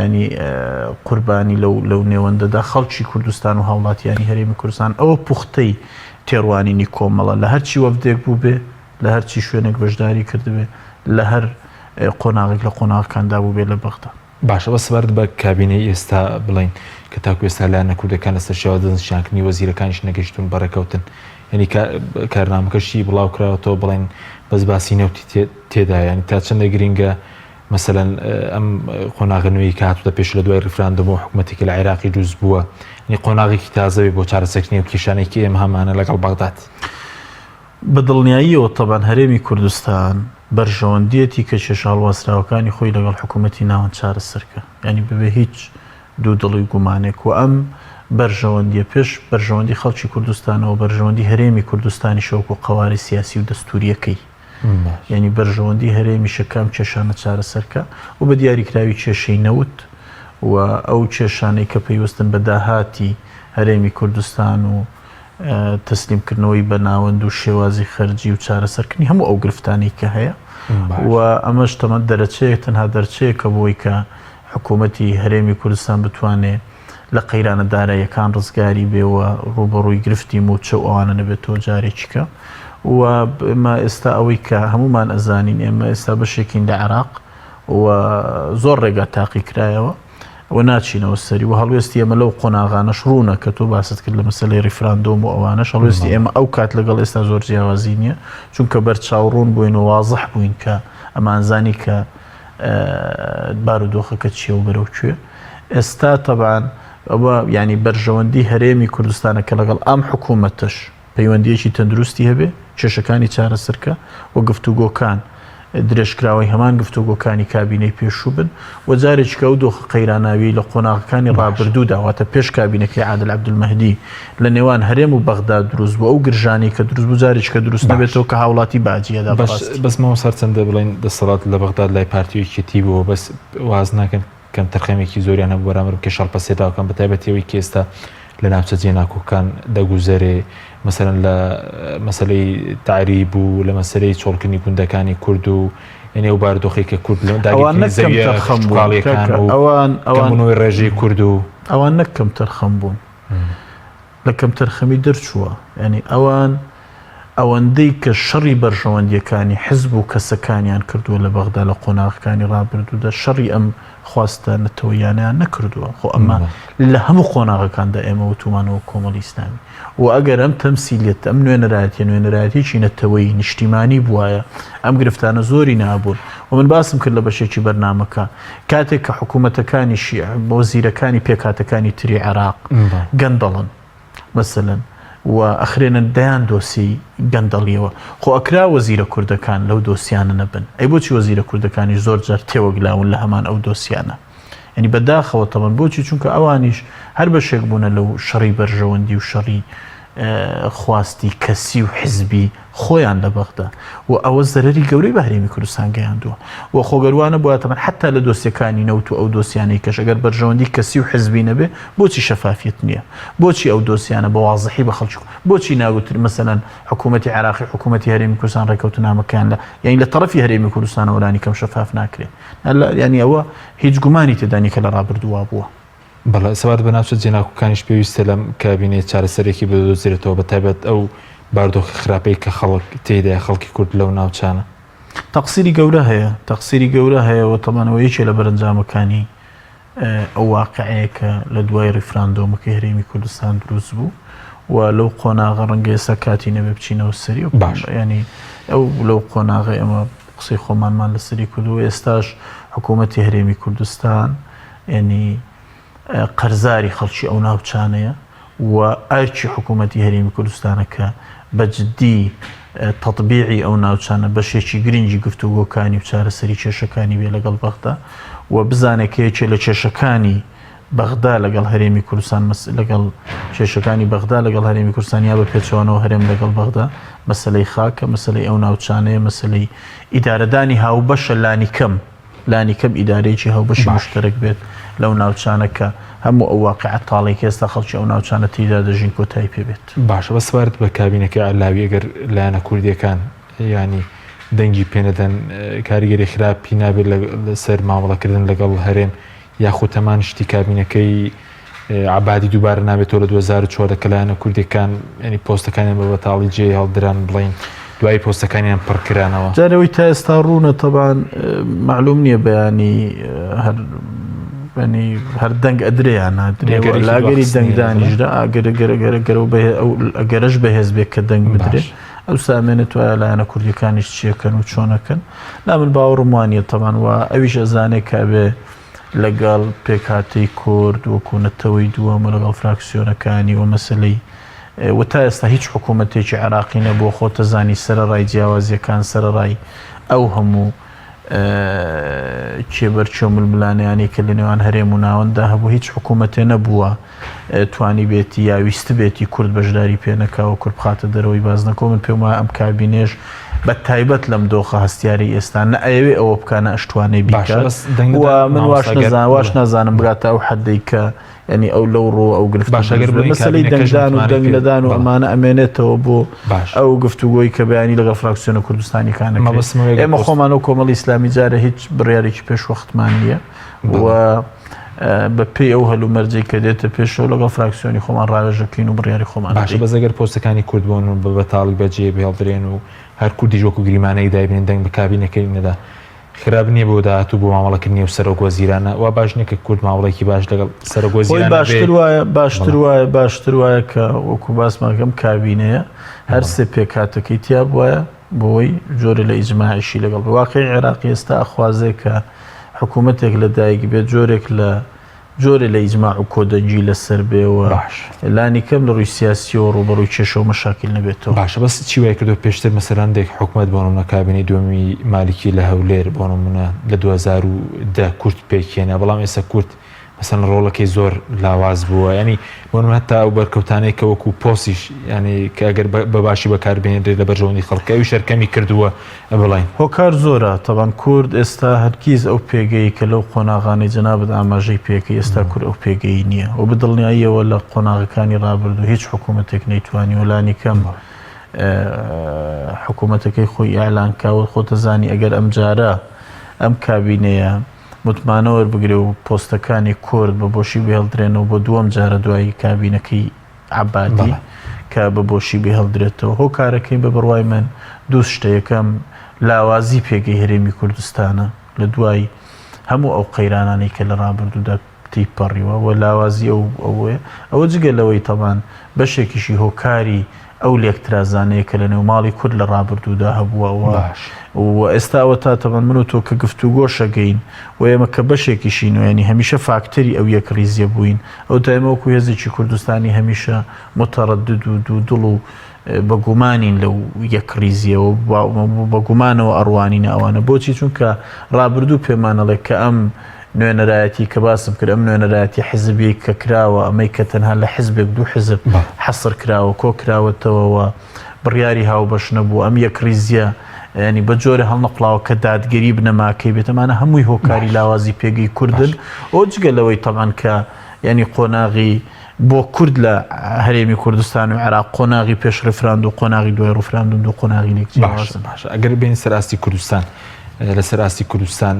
ینی قوربانی لەو لەو نێوەندەدا خەڵکی کوردستان و هاوڵاتیانی هەرێمی کوردستان ئەوە پوختەی تێڕوانینی کۆمەڵە لە هەرچی وەفدێک بوو بێ لە هەرچی شوێنێک بەشداری کردبێ لە هەر قۆناغێک لە قۆناغەکاندا بووبێ لە بەغدا. باشە بەس سەبارەت بە کابینەی ئێستا بڵێین کە تاکو ئێستا لایەنە کوردەکان لەسەر شێوازی دەستنیشانکردنی وەزیرەکانیش نەگەیشتوون بە ڕێکەوتن یعنی کارنامەکەشی بڵاو کراوەتەوە بڵێن بەس باسی نەوتی تێدایە یعنی تا چەندە گرینگە مەسەلەن ئەم قۆناغە نوێی کە هاتووتە پێش لە دوای ڕیفراندۆم و حکوومەتێکی لە عێراقی دروست بووە یعنی قۆناغێکی تازە بێ بۆ چارەسەرکردنی ئەو کێشانەی کە ئێمە هەمانە لەگەڵ بەغداد. بە دڵنیاییەوە تەبعەن هەرێمی کوردستان بەرژەوەندیەتی کە کێشە هەڵواسراوەکانی خۆی لەگەڵ حکوومەتی ناوەند چارەسەر کا، یانی بەبێ هیچ دوودڵی و گومانێک و ئەم بەرژەوەندیە پێش بەرژەوەندی خەڵکی کوردستانەوە بەرژەوەندی هەرێمی کوردستانیشە وەکوو قەوارەی سیاسی و دەستووریەکەی. یانی بەرژەوەندی هەرێمیشە کە ئەم کێشانە چارەسەر کا و بە دیاریکراوی کێشەی نەوت و ئەو کێشانەی کە پەیوەستن بە داهاتی هەرێمی کوردستان و تەسلیمکردنەوەی بە ناوەند و شێوازی خەرجی و چارەسەرکردنی هەموو ئەو گرفتانەی کە هەیە و ئەمەش تەمەن دەرەچەیە تەنها دەرچەیەکە بۆی کە حکوومەتی هەرێمی کوردستان بتوانێ لە قەیرانە داراییەکان ڕزگاری بێ و ڕووبەڕووی گرفتی مووچە و ئەوانە نەبێتەوە جارێکی کە و ئێمە ئێستا ئەوەی کە هەمومان ئەزانین ئێمە ئێستا بەشێکین لە عێراق و زۆر ڕێگا تاقی کرایەوە و ناچینەوە سەری و هەڵوێستی ئێمە لەو قۆناغانەش ڕوونە کە تۆ باست کرد لە مەسەلەی ڕیفراندۆم و ئەوانەش هەڵوێستی ئێمە ئەو کات لەگەڵ ئێستا زۆر جیاوازی نییە چونکە بەرچاو ڕوون بووین و وازح بووین کە ئەمانزانی کە بارودۆخەکە چییە و بەرەو کوێ ئێستا تەبان ئەوە ینی بەرژەوەندی هەرێمی کوردستانە کە لەگەڵ ئەم حکوومەتەش پەیوەندییەکی تەندروستی هەبێ، کێشەکانی چارەسەرکا و گفتوگۆکان درێژکراوەی هەمان گفتوگۆکانی کابینەی پێشوو بن و جارێکیکە ئەو دۆخە قەیراناویەی لە قۆناغەکانی ڕابردوودا واتە پێش کابینەکەی عادل عەبدولمەهدی لە نێوان هەرێم و بەغدا دروست بوو ئەو گرژانەی کە دروست بوو جارێکیکە دروست نەبێتەوە کە هاوڵاتی باجی ئەدا بەڕاستی. بەس مامۆستا هەرچەندە بڵێین دەسەڵات لە بەغداد لای پارتی و یەکێتی بووە بەس واز ناکەن کەمتەرخەمیەکی زۆریان هەبوو بەرامبەر بە کێشە هەڵپەسێراوەکان بە تایبەتی ئەوەی کە ئێستا لە ناوچە جێناکۆکان دەگوزەرێ مەسەلەن لە مەسەلەی تەعریب و لە مەسەلەی چۆڵکردنی گوندەکانی کورد و یعنی ئەو بارودۆخەی کە کورد لە ئەوان داگیرکردنی نەک زەویە کەمتەرخەم بوون کشتوکاڵیەکان کاکە و ئەوان ئەوان کەمبوونەوەی ڕێژەی کورد و ئەوان نەک کەمتەرخەم بوون لە کەمتەرخەمی دەرچووە یانی ئەوان ئەوەندەی کە شەڕی بەرژەوەندییەکانی حزب و کەسەکانیان کردووە لە بەغدا لە قۆناغەکانی ڕابردوودا شەڕی ئەم خواستە نەتەوەییانەیان نەکردووە. خۆ ئەمە لە هەموو قۆناغەکاندا ئێمە وتوومانە وەک کۆمەڵی ئیسلامی و ئەگەر ئەم تەمسیلیەتە، ئەم نوێنەرایەتیە نوێنەرایەتیەکی نەتەوەیی نیشتیمانی بوایە ئەم گرفتانە زۆری نەئەبوون و من باسم کرد لە بەشێکی بەرنامەکە کاتێک کە حکوومەتەکانی شیعە، وەزیرەکانی پێکهاتەکانی تری عێراق گەندەڵن. مەسەلەن و ئەخرێنە دەیان دۆسیەی گەندەڵیەوە خۆ ئەکرا وەزیرە کوردەکان لەو دۆسیانە نەبن ئەی بۆچی وەزیرە کوردەکانیش زۆر جار تێوەگلاون لە هەمان ئەو دۆسیانە؟ یعنی بەداخەوە تەبەن بۆچی چونکە ئەوانیش هەر بەشێک بوونە لەو شەڕی بەرژەوەندی و شەڕی خواستی کەسی و حزبی خۆیان لە بەغدا و ئەوە زەرەری گەورەی بە هەرێمی کوردستان گەیاندووە و خۆ گەر وا نەبوایە تەبعەن حەتا لە دۆسیەکانی نەوت و ئەو دۆسیانەی کەش ئەگەر بەرژەوەندی کەسی و حزبی نەبێ بۆچی شەفافیەت نییە بۆچی ئەو دۆسیانە بە وازحی بە خەڵکی بۆچی ناگوتر مەسەلەن حکوومەتی عێراقی حکوومەتی هەرێمی کوردستان ڕێکەوتنامەکەیان لە یانی لە تەڕەفی هەرێمی کوردستانەوە لانی کەم شەفاف ناکرێ یانی ئەوە هیچ گومانی تێدا نییە کە لە ڕابردوو وا بووە. بەڵێ، سەبارەت بە ناوچە جێناکۆکانیش پێویستە لەم کابینەیە چارەسەرێکی بدۆزرێتەوە، بە تایبەت ئەو بارودۆخە خراپەی کە خەڵک تێیدایە، خەڵکی کورد لەو ناوچانە. تەقسیری گەورە هەیە، تەقسیری گەورە هەیە و تەبعەن ئەوە یەکێ لە بەرەنجامەکانی ئەو واقعەیە کە لە دوای ڕیفراندۆمەکەی هەرێمی کوردستان دروست بوو و لەو قۆناغە ڕەنگە ئێستا کاتی نەبێ بچینەوە سەری و باش. یانی ئەو لەو قۆناغە ئێمە قسەی خۆمانمان لەسەری کردووە ئێستاش حکوومەتی هەرێمی کوردستان یانی قەرزاری خەڵکی ئەو ناوچانەیە و ئەرکی حکوومەتی هەرێمی کوردستانە کە بە جددی تەتبیعی ئەو ناوچانە بەشێکی گرنگی گفتوگۆکانی و چارەسەری کێشەکانی بێ لەگەڵ بەغدا و بزانێت کە یەکێ لە کێشەکانی بەغدا لەگەڵ هەرێمی کوردستان لەگەڵ کێشەکانی بەغدا لەگەڵ هەرێمی کوردستان یا بە پێچەوانەوە هەرێم لەگەڵ بەغدا مەسلەی خاکە مەسلەی ئەو ناوچانەیە مەسلەی ئیدارەدانی هاوبەشە لانیکەم لانیکەم ئیدارەیەکی هاوبەشی موشتەرەک بێت لەو ناوچانە کە هەموو ئەو واقیعە تاڵەی کە ئێستا خەڵکی ئەو ناوچانە تێیدا دەژین کۆتایی پێ بێت. باشە بەس سەبارەت بە کابینەکەی عەلاوی ئەگەر لایەنە کوردیەکان یانی دەنگی پێ نەدەن کاریگەری خراپی نابێت لەسەر مامەڵەکردن لەگەڵ هەرێم یاخود هەمان شتی کابینەکەی عەبادی دووبارە نابێتەوە لە 2014 کە لایەنە کوردیەکان ینی پۆستەکانیان بە بەتاڵی جێ هەڵدران بڵین دوای پۆستەکانیان پڕکرانەوە. جارەوەی تا ئێستا ڕوونە تەبان مەعلوم نییە بەیانی هەر ینی هەر دەنگ ئەدرێ یان نادرێ لاگەری دەنگدانیشدا ئاگەرە گەرە گەرە گەرە و ئەگەرەش بەهێز بێت کە دەنگ بدرێ ئەو سامێنێت وایە لایەنە کوردیەکانیش چیەکەن و چۆنەکەن لا من باوەڕم وانیە تەبان و ئەویش ئەزانێ کە ئەبێ لەگەڵ پێکهاتەی کورد وەکو نەتەوەی دووەم و لەگەڵ فراکسیۆنەکانی و مەسەلەی و تا ئێستا هیچ حکوومەتێکی عێراقی نەبووە خۆتەزانی سەرەڕای جیاوازیەکان سەرەڕای ئەو هەموو کێبەرکێ و ململانێیانەی کە لە نێوان هەرێم و ناوەنددا هەبوو هیچ حکوومەتێ نەبووە توانیبێتی یا ویستبێتی کورد بەشداری پێ نەکا و کورد بخاتە دەرەوەی بازنەکەوە من پێم وایە ئەم کابینەیەش بە تایبەت لەم دۆخە هەستیارەی ئێستا نە ئەیەوێ ئەوە بکا نە ئەشتوانێ باشە بیکات بەس دەنگ و نەدان من واش مامۆستا گەر نەزان واش بڵێ نازانم بگاتە ئەو حەدەی کە یعنی ئەو لەو ڕووە ئەو گرفتە باشە گەر دروست بێت بڵێین مەسەلەی کابینەکەش دەنگدان و متمانەی دەنگ پێ نەدان و بەڵێ ئەمانە ئەمێنێتەوە بۆ باش ئەو گفتوگۆی کە بەیانی لەگەڵ فراکسیۆنە کوردستانیەکان ئەکرێ مەبەستم ئەوەیە گەر ئێمە پۆست خۆمان و کۆمەڵی ئیسلامی جارێ هیچ بڕیارێکی پێشوەختمان نییە و بەڵێ بە پێی ئەو هەلومەرجەی کە دێتە پێشەوە لەگەڵ فراکسیۆنی خۆمان ڕاوێژەکەین و بڕیاری خۆمان باشە ئەدەین. بەس ئەگەر پۆستەکانی کورد بۆن و بە بەتاڵی بەجێ بهێڵدرێن و هەر کوردیش وەکو گریمانەیەک دایبنێن دەنگ بە کابینەکەی نەدا خراپ نییە بۆ داهاتوو بۆ مامەڵەکردنی ئەو سەرۆک وەزیرانە وا باش نییە کە کورد مامەڵەیەکی باش لەگەڵ سەرۆک خۆی وەزیرانە بێ باشتر وایە باشتر بەڵێ وایە باشتر وایە کە وەکو باسمان کەم کابینەیە هەر بەڵێ سێ پێکهاتەکەی تیا بوایە بۆی جۆرێ لە ئیجماعیشی لەگەڵ بێ واقعی عێراقی ئێستا ئەخوازێ کە حکوومەتێک لە دایک بێت جۆرێک لە جۆرێ لە ئیجماع و کۆدەنگی لەسەر بێ و باش. لانی کەم لە ڕووی سیاسیەوە ڕووبەڕووی کێشە و مەشاکیل نەبێتەوە. باشە بەس چی وای کردوە پێشتر مەسەلەن هەندێک حکومەت بۆ نمونە کابینەی دووەمی مالکی لە هەولێر بۆ نمونە لە 2010 کورد پێکهێنا بەڵام ئێستا کورد مەسەلەن ڕۆڵەکەی زۆر لاواز بووە ینی بۆ نمونە هەتا ئەو بەرکەوتانەی کە وەکو پۆستیش ینی کە ئەگەر بە باشی بەکاربهێنرێت لە بەرژەوەندی خەڵکە ئەویش هەر کەمی کردووە بڵێین. هۆکار زۆرە، تەبعەن کورد ئێستا هەرگیز ئەو پێگەی کە لەو قۆناغانەی جەنابت ئاماژەی پێکەی ئێستا کورد ئەو پێگەی نییە و بە دڵنیاییەوە لە قۆناغەکانی ڕابردوو هیچ حکوومەتێک نەیتوانیوە لانیکەم حکوومەتەکەی خۆی ئیعلان کا و خۆتەزانی ئەگەر ئەمجارە ئەم کابینەیە متمانە وەربگرێ و پۆستەکانی کورد بە بۆشی بهێڵدرێنەوە بۆ دووەم جارە دوای کابینەکەی عەبادی کە بە بۆشی بهێڵدرێتەوە. هۆکارەکەی بە بڕوای من دوو شتە، یەکەم لاوازی پێگەی هەرێمی کوردستانە لە دوای هەموو ئەو قەیرانانەی کە لە ڕابردوودا تێیپەڕیوە و لاوازی ئەو ئەوەیە، ئەوە جگە لەوەی تەبان بەشێکیشی هۆکاری ئەو لێکترازانەیە کە لە نێو ماڵی کورد لە ڕابردوودا هەبووە و باش. و ئێستا ئەوەتا تەبان من و تۆ کە گفتوگۆش ئەکەین و ئێمە کە بەشێکیشین و یانی هەمیشە فاکتەری ئەو یەکڕیزییە بووین ئەوەتا ئێمە وەکو هێزێکی کوردستانی هەمیشە موتەڕەدد و دوودڵ و بە گومانین لەو یەکڕیزییەوە و بە گومانەوە ئەڕوانینە ئەوانە. بۆچی؟ چونکە ڕابردوو پێمان ئەڵێ کە ئەم. نوێنەرایەتی کە باسم کرد ئەم نوێنەرایەتی حزبیەی کە کراوە ئەمەی کە تەنها لە حزبێک دوو حزب حەسر کراوە کۆ کراوەتەوە و بڕیاری هاوبەش نەبوو ئەم یەکڕیزیە ینی بە جۆرە هەڵنەقڵاوە کە دادگەری بنەماکەی بێت ئەمانە هەمووی هۆکاری لاوازی پێگەی کوردن ئەو جگە لەوەی تەبعەن کە ینی قۆناغی بۆ کورد لە هەرێمی کوردستان و عێراق قۆناغی پێش ڕیفراندوم و قۆناغی دوای ڕیفراندوم دوو قۆناغی لێک جیاوازن. باشە ئەگەر بێین سەر ئاستی کوردستان لەسەر ئاستی کوردستان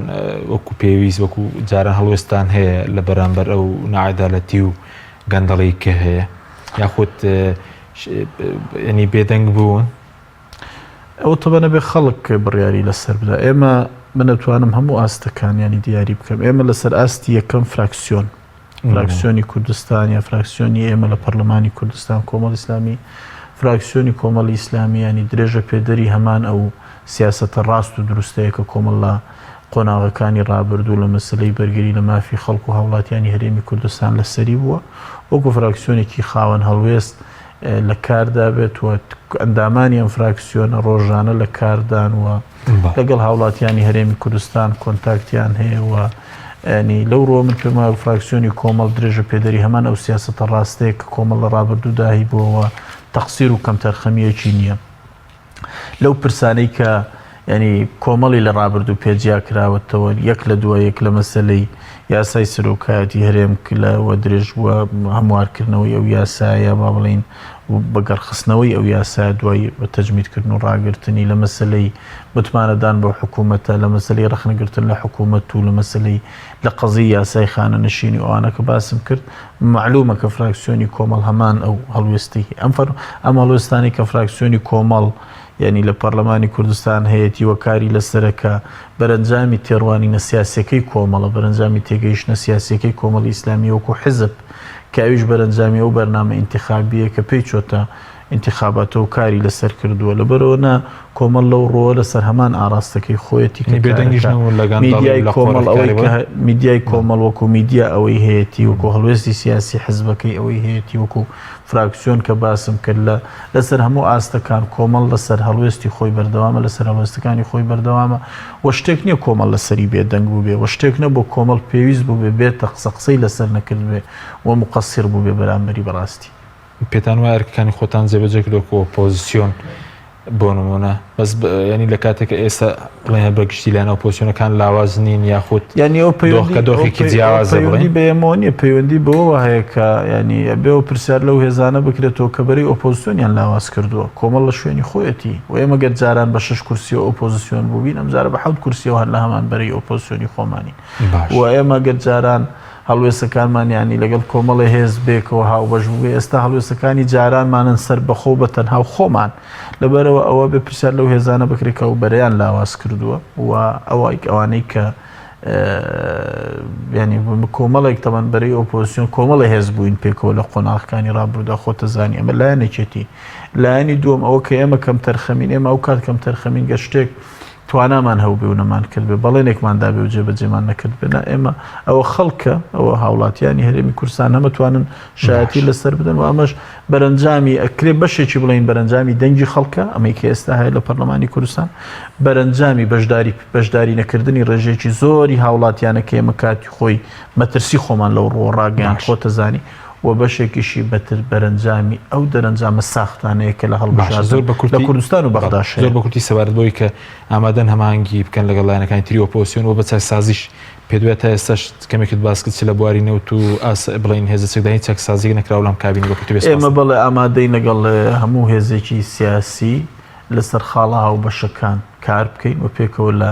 وەکو پێویست وەکو جاران هەڵوێستان هەیە لە بەرامبەر ئەو ناعەدالەتی و گەندەڵی کە هەیە یاخود ینی بێدەنگ بوون؟ ئەوە تەبەن ئەبێ خەڵک بڕیاری لەسەر بدا ئێمە من ئەتوانم هەموو ئاستەکان ینی دیاری بکەم ئێمە لەسەر ئاستی یەکەم فراکسیۆن فراکسیۆنی کوردستان یا فراکسیۆنی ئێمە لە پەرلەمانی کوردستان کۆمەڵی ئیسلامی فراکسیۆنی کۆمەڵی ئیسلامی ینی درێژە پێدەری هەمان ئەو سیاسەتە ڕاست و دروستەیە کە کۆمەڵ لە قۆناغەکانی ڕابردوو لە مەسەلەی بەرگری لە مافی خەڵک و هاوڵاتیانی هەرێمی کوردستان لەسەری بووە وەکو فراکسیۆنێکی خاوەن هەڵوێست لە کاردا بێت و ئەندامانی ئەم فراکسیۆنە ڕۆژانە لە کاردان و لەگەڵ هاوڵاتیانی هەرێمی کوردستان کۆنتاکتیان هەیە و ینی لەو ڕۆ من پێم وایە فراکسیۆنی کۆمەڵ درێژە پێدەری هەمان ئەو سیاسەتە ڕاستەیە کە کۆمەڵ لە ڕابردوودا هەیبووەوە تەقسیر و کەمتەرخەمییەکی نییە. لەو پرسانەی کە یانی کۆمەڵی لە ڕابردوو پێ جیا کراوەتەوە یەک لە دوای یەک لە مەسەلەی یاسای سەرۆکایەتی هەرێم لە وە درێژ بووە هەموارکردنەوەی ئەو یاسایە با بڵین بەگەڕخستنەوەی ئەو یاسایە دوای بە تەجمیدکردن و ڕاگرتنی لە مەسەلەی متمانەدان بە حکوومەتە لە مەسەلەی ڕەخنەگرتن لە حکوومەت و لە مەسەلەی لە قەزیی یاسای خانەنشینی و ئەوانە کە باسم کرد مەعلومە کە فراکسیۆنی کۆمەڵ هەمان ئەو هەڵوێستی ئەم فەر ئەم هەڵوێستانی کە فراکسیۆنی کۆمەڵ یعنی لە پەرلەمانی کوردستان هەیەتی و کاری لەسەرە کە بەرەنجامی تێڕوانینە سیاسیەکەی کۆمەڵە بەرەنجامی تێگەیشتنە سیاسیەکەی کۆمەڵی ئیسلامی وەکو حزب کە ئەویش بەرەنجامی ئەو بەرنامە ئینتخابیە کە پێی چۆتە ئینتخاباتەوە کاری لەسەر کردووە لەبەرئەوە نا کۆمەڵ لەو ڕووە لەسەر هەمان ئاڕاستەکەی خۆیەتی کە بێدەنگیش کارەکە نەبوون لە گەندەڵی و میدیای لە کۆمەڵ ئەوەی قۆرخکاری کە بڵێ میدیای کۆمەڵ وەکو میدیا ئەوەی هەیەتی وەکو هەڵوێستی سیاسی حزبەکەی ئەوەی هەیەتی وەکو فراکسیۆن کە باسم کرد لە لەسەر هەموو ئاستەکان کۆمەڵ لەسەر هەڵوێستی خۆی بەردەوامە لەسەر هەڵوێستەکانی خۆی بەردەوامە و شتێک نییە کۆمەڵ لەسەری بێدەنگ بووبێ و شتێک نەبوو کۆمەڵ پێویست بووبێ بێتە قسە قسەی لەسەر نەکردبێ و موقەسیر بووبێ بەرامبەری بەڕاستی. پێتان وایە ئەرکەکانی خۆتان جێبەجێ کردووە وەکو ئۆپۆزیسیۆن بۆ نمونە بەس ینی لە کاتێک ئێستا بڵێن بە گشتی لایەنە ئۆپۆزیسیۆنەکان لاواز نین یاخود یعنی ئەو پەیوەندی دۆخەکە دۆخێکی جیاوازە پەیوەندی بڵێن بە ئێمەوە نییە پەیوەندی بەوەوە هەیە کە ینی ئەبێ ئەو پرسیار لەو هێزانە بکرێتەوە کە بەرەی ئۆپۆزیسیۆنیان لاواز کردووە کۆمەڵ لە شوێنی خۆیەتی و ئێمە گەر جاران بە شەش کورسیەوە ئۆپۆزیسیۆن بووبین ئەمجارە بە حەوت کورسیەوە هەر لە هەمان بەرەی ئۆپۆزیسیۆنی خۆمانین باش و ئێمە گەر جاران هەڵوێستەکانمان یانی لەگەڵ کۆمەڵێ هێز بێکەوە هاوبەش بووبێ، ئێستا هەڵوێستەکانی جارانمانن سەربەخۆ و بە تەنها و خۆمان. لەبەرئەوە ئەوە بێ پرسیار لەو هێزانە بکرێت کە ئەو بەرەیان لاواز کردووە و ئەوە ئەوانەی کە ینی کۆمەڵێک تەمان بەرەی ئۆپۆزیسیۆن کۆمەڵە هێز بووین پێکەوە لە قۆناغەکانی ڕابردوودا خۆتەزانی ئەمە لایەنێکێتی لایەنی دووەم ئەوە کە ئێمە کەم تەرخەمین ئێمە ئەو کات کەم تەرخەمین گەر شتێک توانامان هەبووبێ و نەمانکردبێ، بەڵێنێکمان دابێ و جێبەجێمان نەکردبێ، نا ئێمە ئەوە خەڵکە، ئەوە هاوڵاتیانی هەرێمی کوردستان هەمەتوانن شایەتی باش. لەسەر بدەن و ئەمەش بەرەنجامی ئەکرێ بەشێکی بڵێین بەرەنجامی دەنگی خەڵکە، ئەمەی کە ئێستا هەیە لە پەرلەمانی کوردستان، بەرەنجامی بەشداری بەشداری نەکردنی ڕێژەیەکی زۆری هاوڵاتیانە کە ئێمە کاتی خۆی مەترسی خۆمان لەو ڕووە ڕاگەیاند باش. خۆتەزانی و بەشێکیشی بەتر بەرەنجامی ئەو دەرەنجامە ساختانەیە کە لە باشە هەڵبژاردن زۆر بە لە کورتی کوردستان و بەڵێ بەغداش زۆر هەیە. بە کورتی سەبارەت بەوەی کە ئامادەن هەماهەنگی بکەن لەگەڵ لایەنەکانی تری ئۆپۆزسیۆن و بە چاکسازیش پێت وایە تا ئێستاش کەمێکت باس کرد چ لە بواری نەوت و ئاس بڵێین هێزە چەکداری چاکسازییەک نەکراوە لەم کابینە بە کورتی بێ ئێمە سوپاس. بەڵێ ئامادەین لەگەڵ هەموو هێزێکی سیاسی لەسەر خاڵە هاوبەشەکان کار بکەین و پێکەوە لە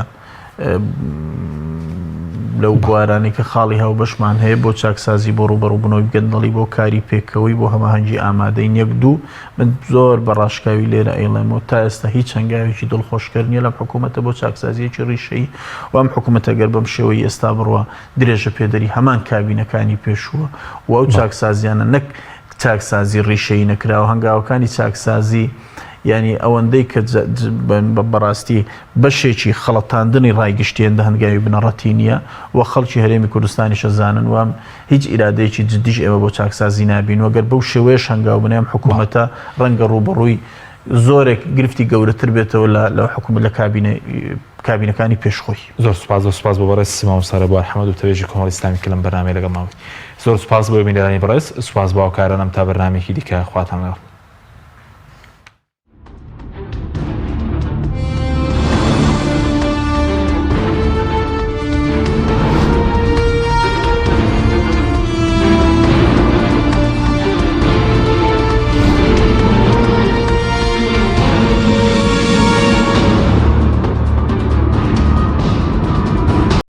لەو بوارانەی کە خاڵی هاوبەشمان هەیە بۆ چاکسازی بۆ ڕووبەڕووبوونەوەی گەندەڵی بۆ کاری پێکەوەی بۆ هەماهەنگی ئامادەین یەک دوو من زۆر بە ڕاشکاوی لێرە ئەیڵێمەوە تا ئێستا هیچ هەنگاوێکی دڵخۆشکەر نییە لەم حکوومەتە بۆ چاکسازیەکی ڕیشەیی و ئەم حکوومەتە گەر بەم شێوەی ئێستا بڕوا درێژە پێدەری هەمان کابینەکانی پێشووە و ئەو چاکسازیانە نەک چاکسازی ڕیشەیی نەکراوە هەنگاوەکانی چاکسازی یانی ئەوەندەی کە بەڕاستی بەشێکی خەڵەتاندنی ڕای گشتی هێندە هەنگاوی بنەڕەتی نییە و خەڵکی هەرێمی کوردستانیش ئەزانن و هیچ ئیرادەیەکی جدیش ئێمە بۆ چاکسازی نابین و گەر بەو شێوەیەش هەنگاو بنێم حکوومەتە ڕەنگە ڕووبەڕووی. زۆرێک گرفتی گەورەتر بێتەوە لە لە حکوومەت لە کابینە کابینەکانی پێش خۆی. زۆر سوپاس زۆر سوپاس بۆ بەڕێز مامۆستا رێبوار حەمەد وتەبێژی کۆمەڵی ئیسلامی کە لەم بەرنامەیە لەگەڵمان بوویت. زۆر سوپاس بۆ بینەرانی بەڕێز، سوپاس بۆ هاوکارانم تا بەرنامەیەکی دیکە خواتان لەگەڵ.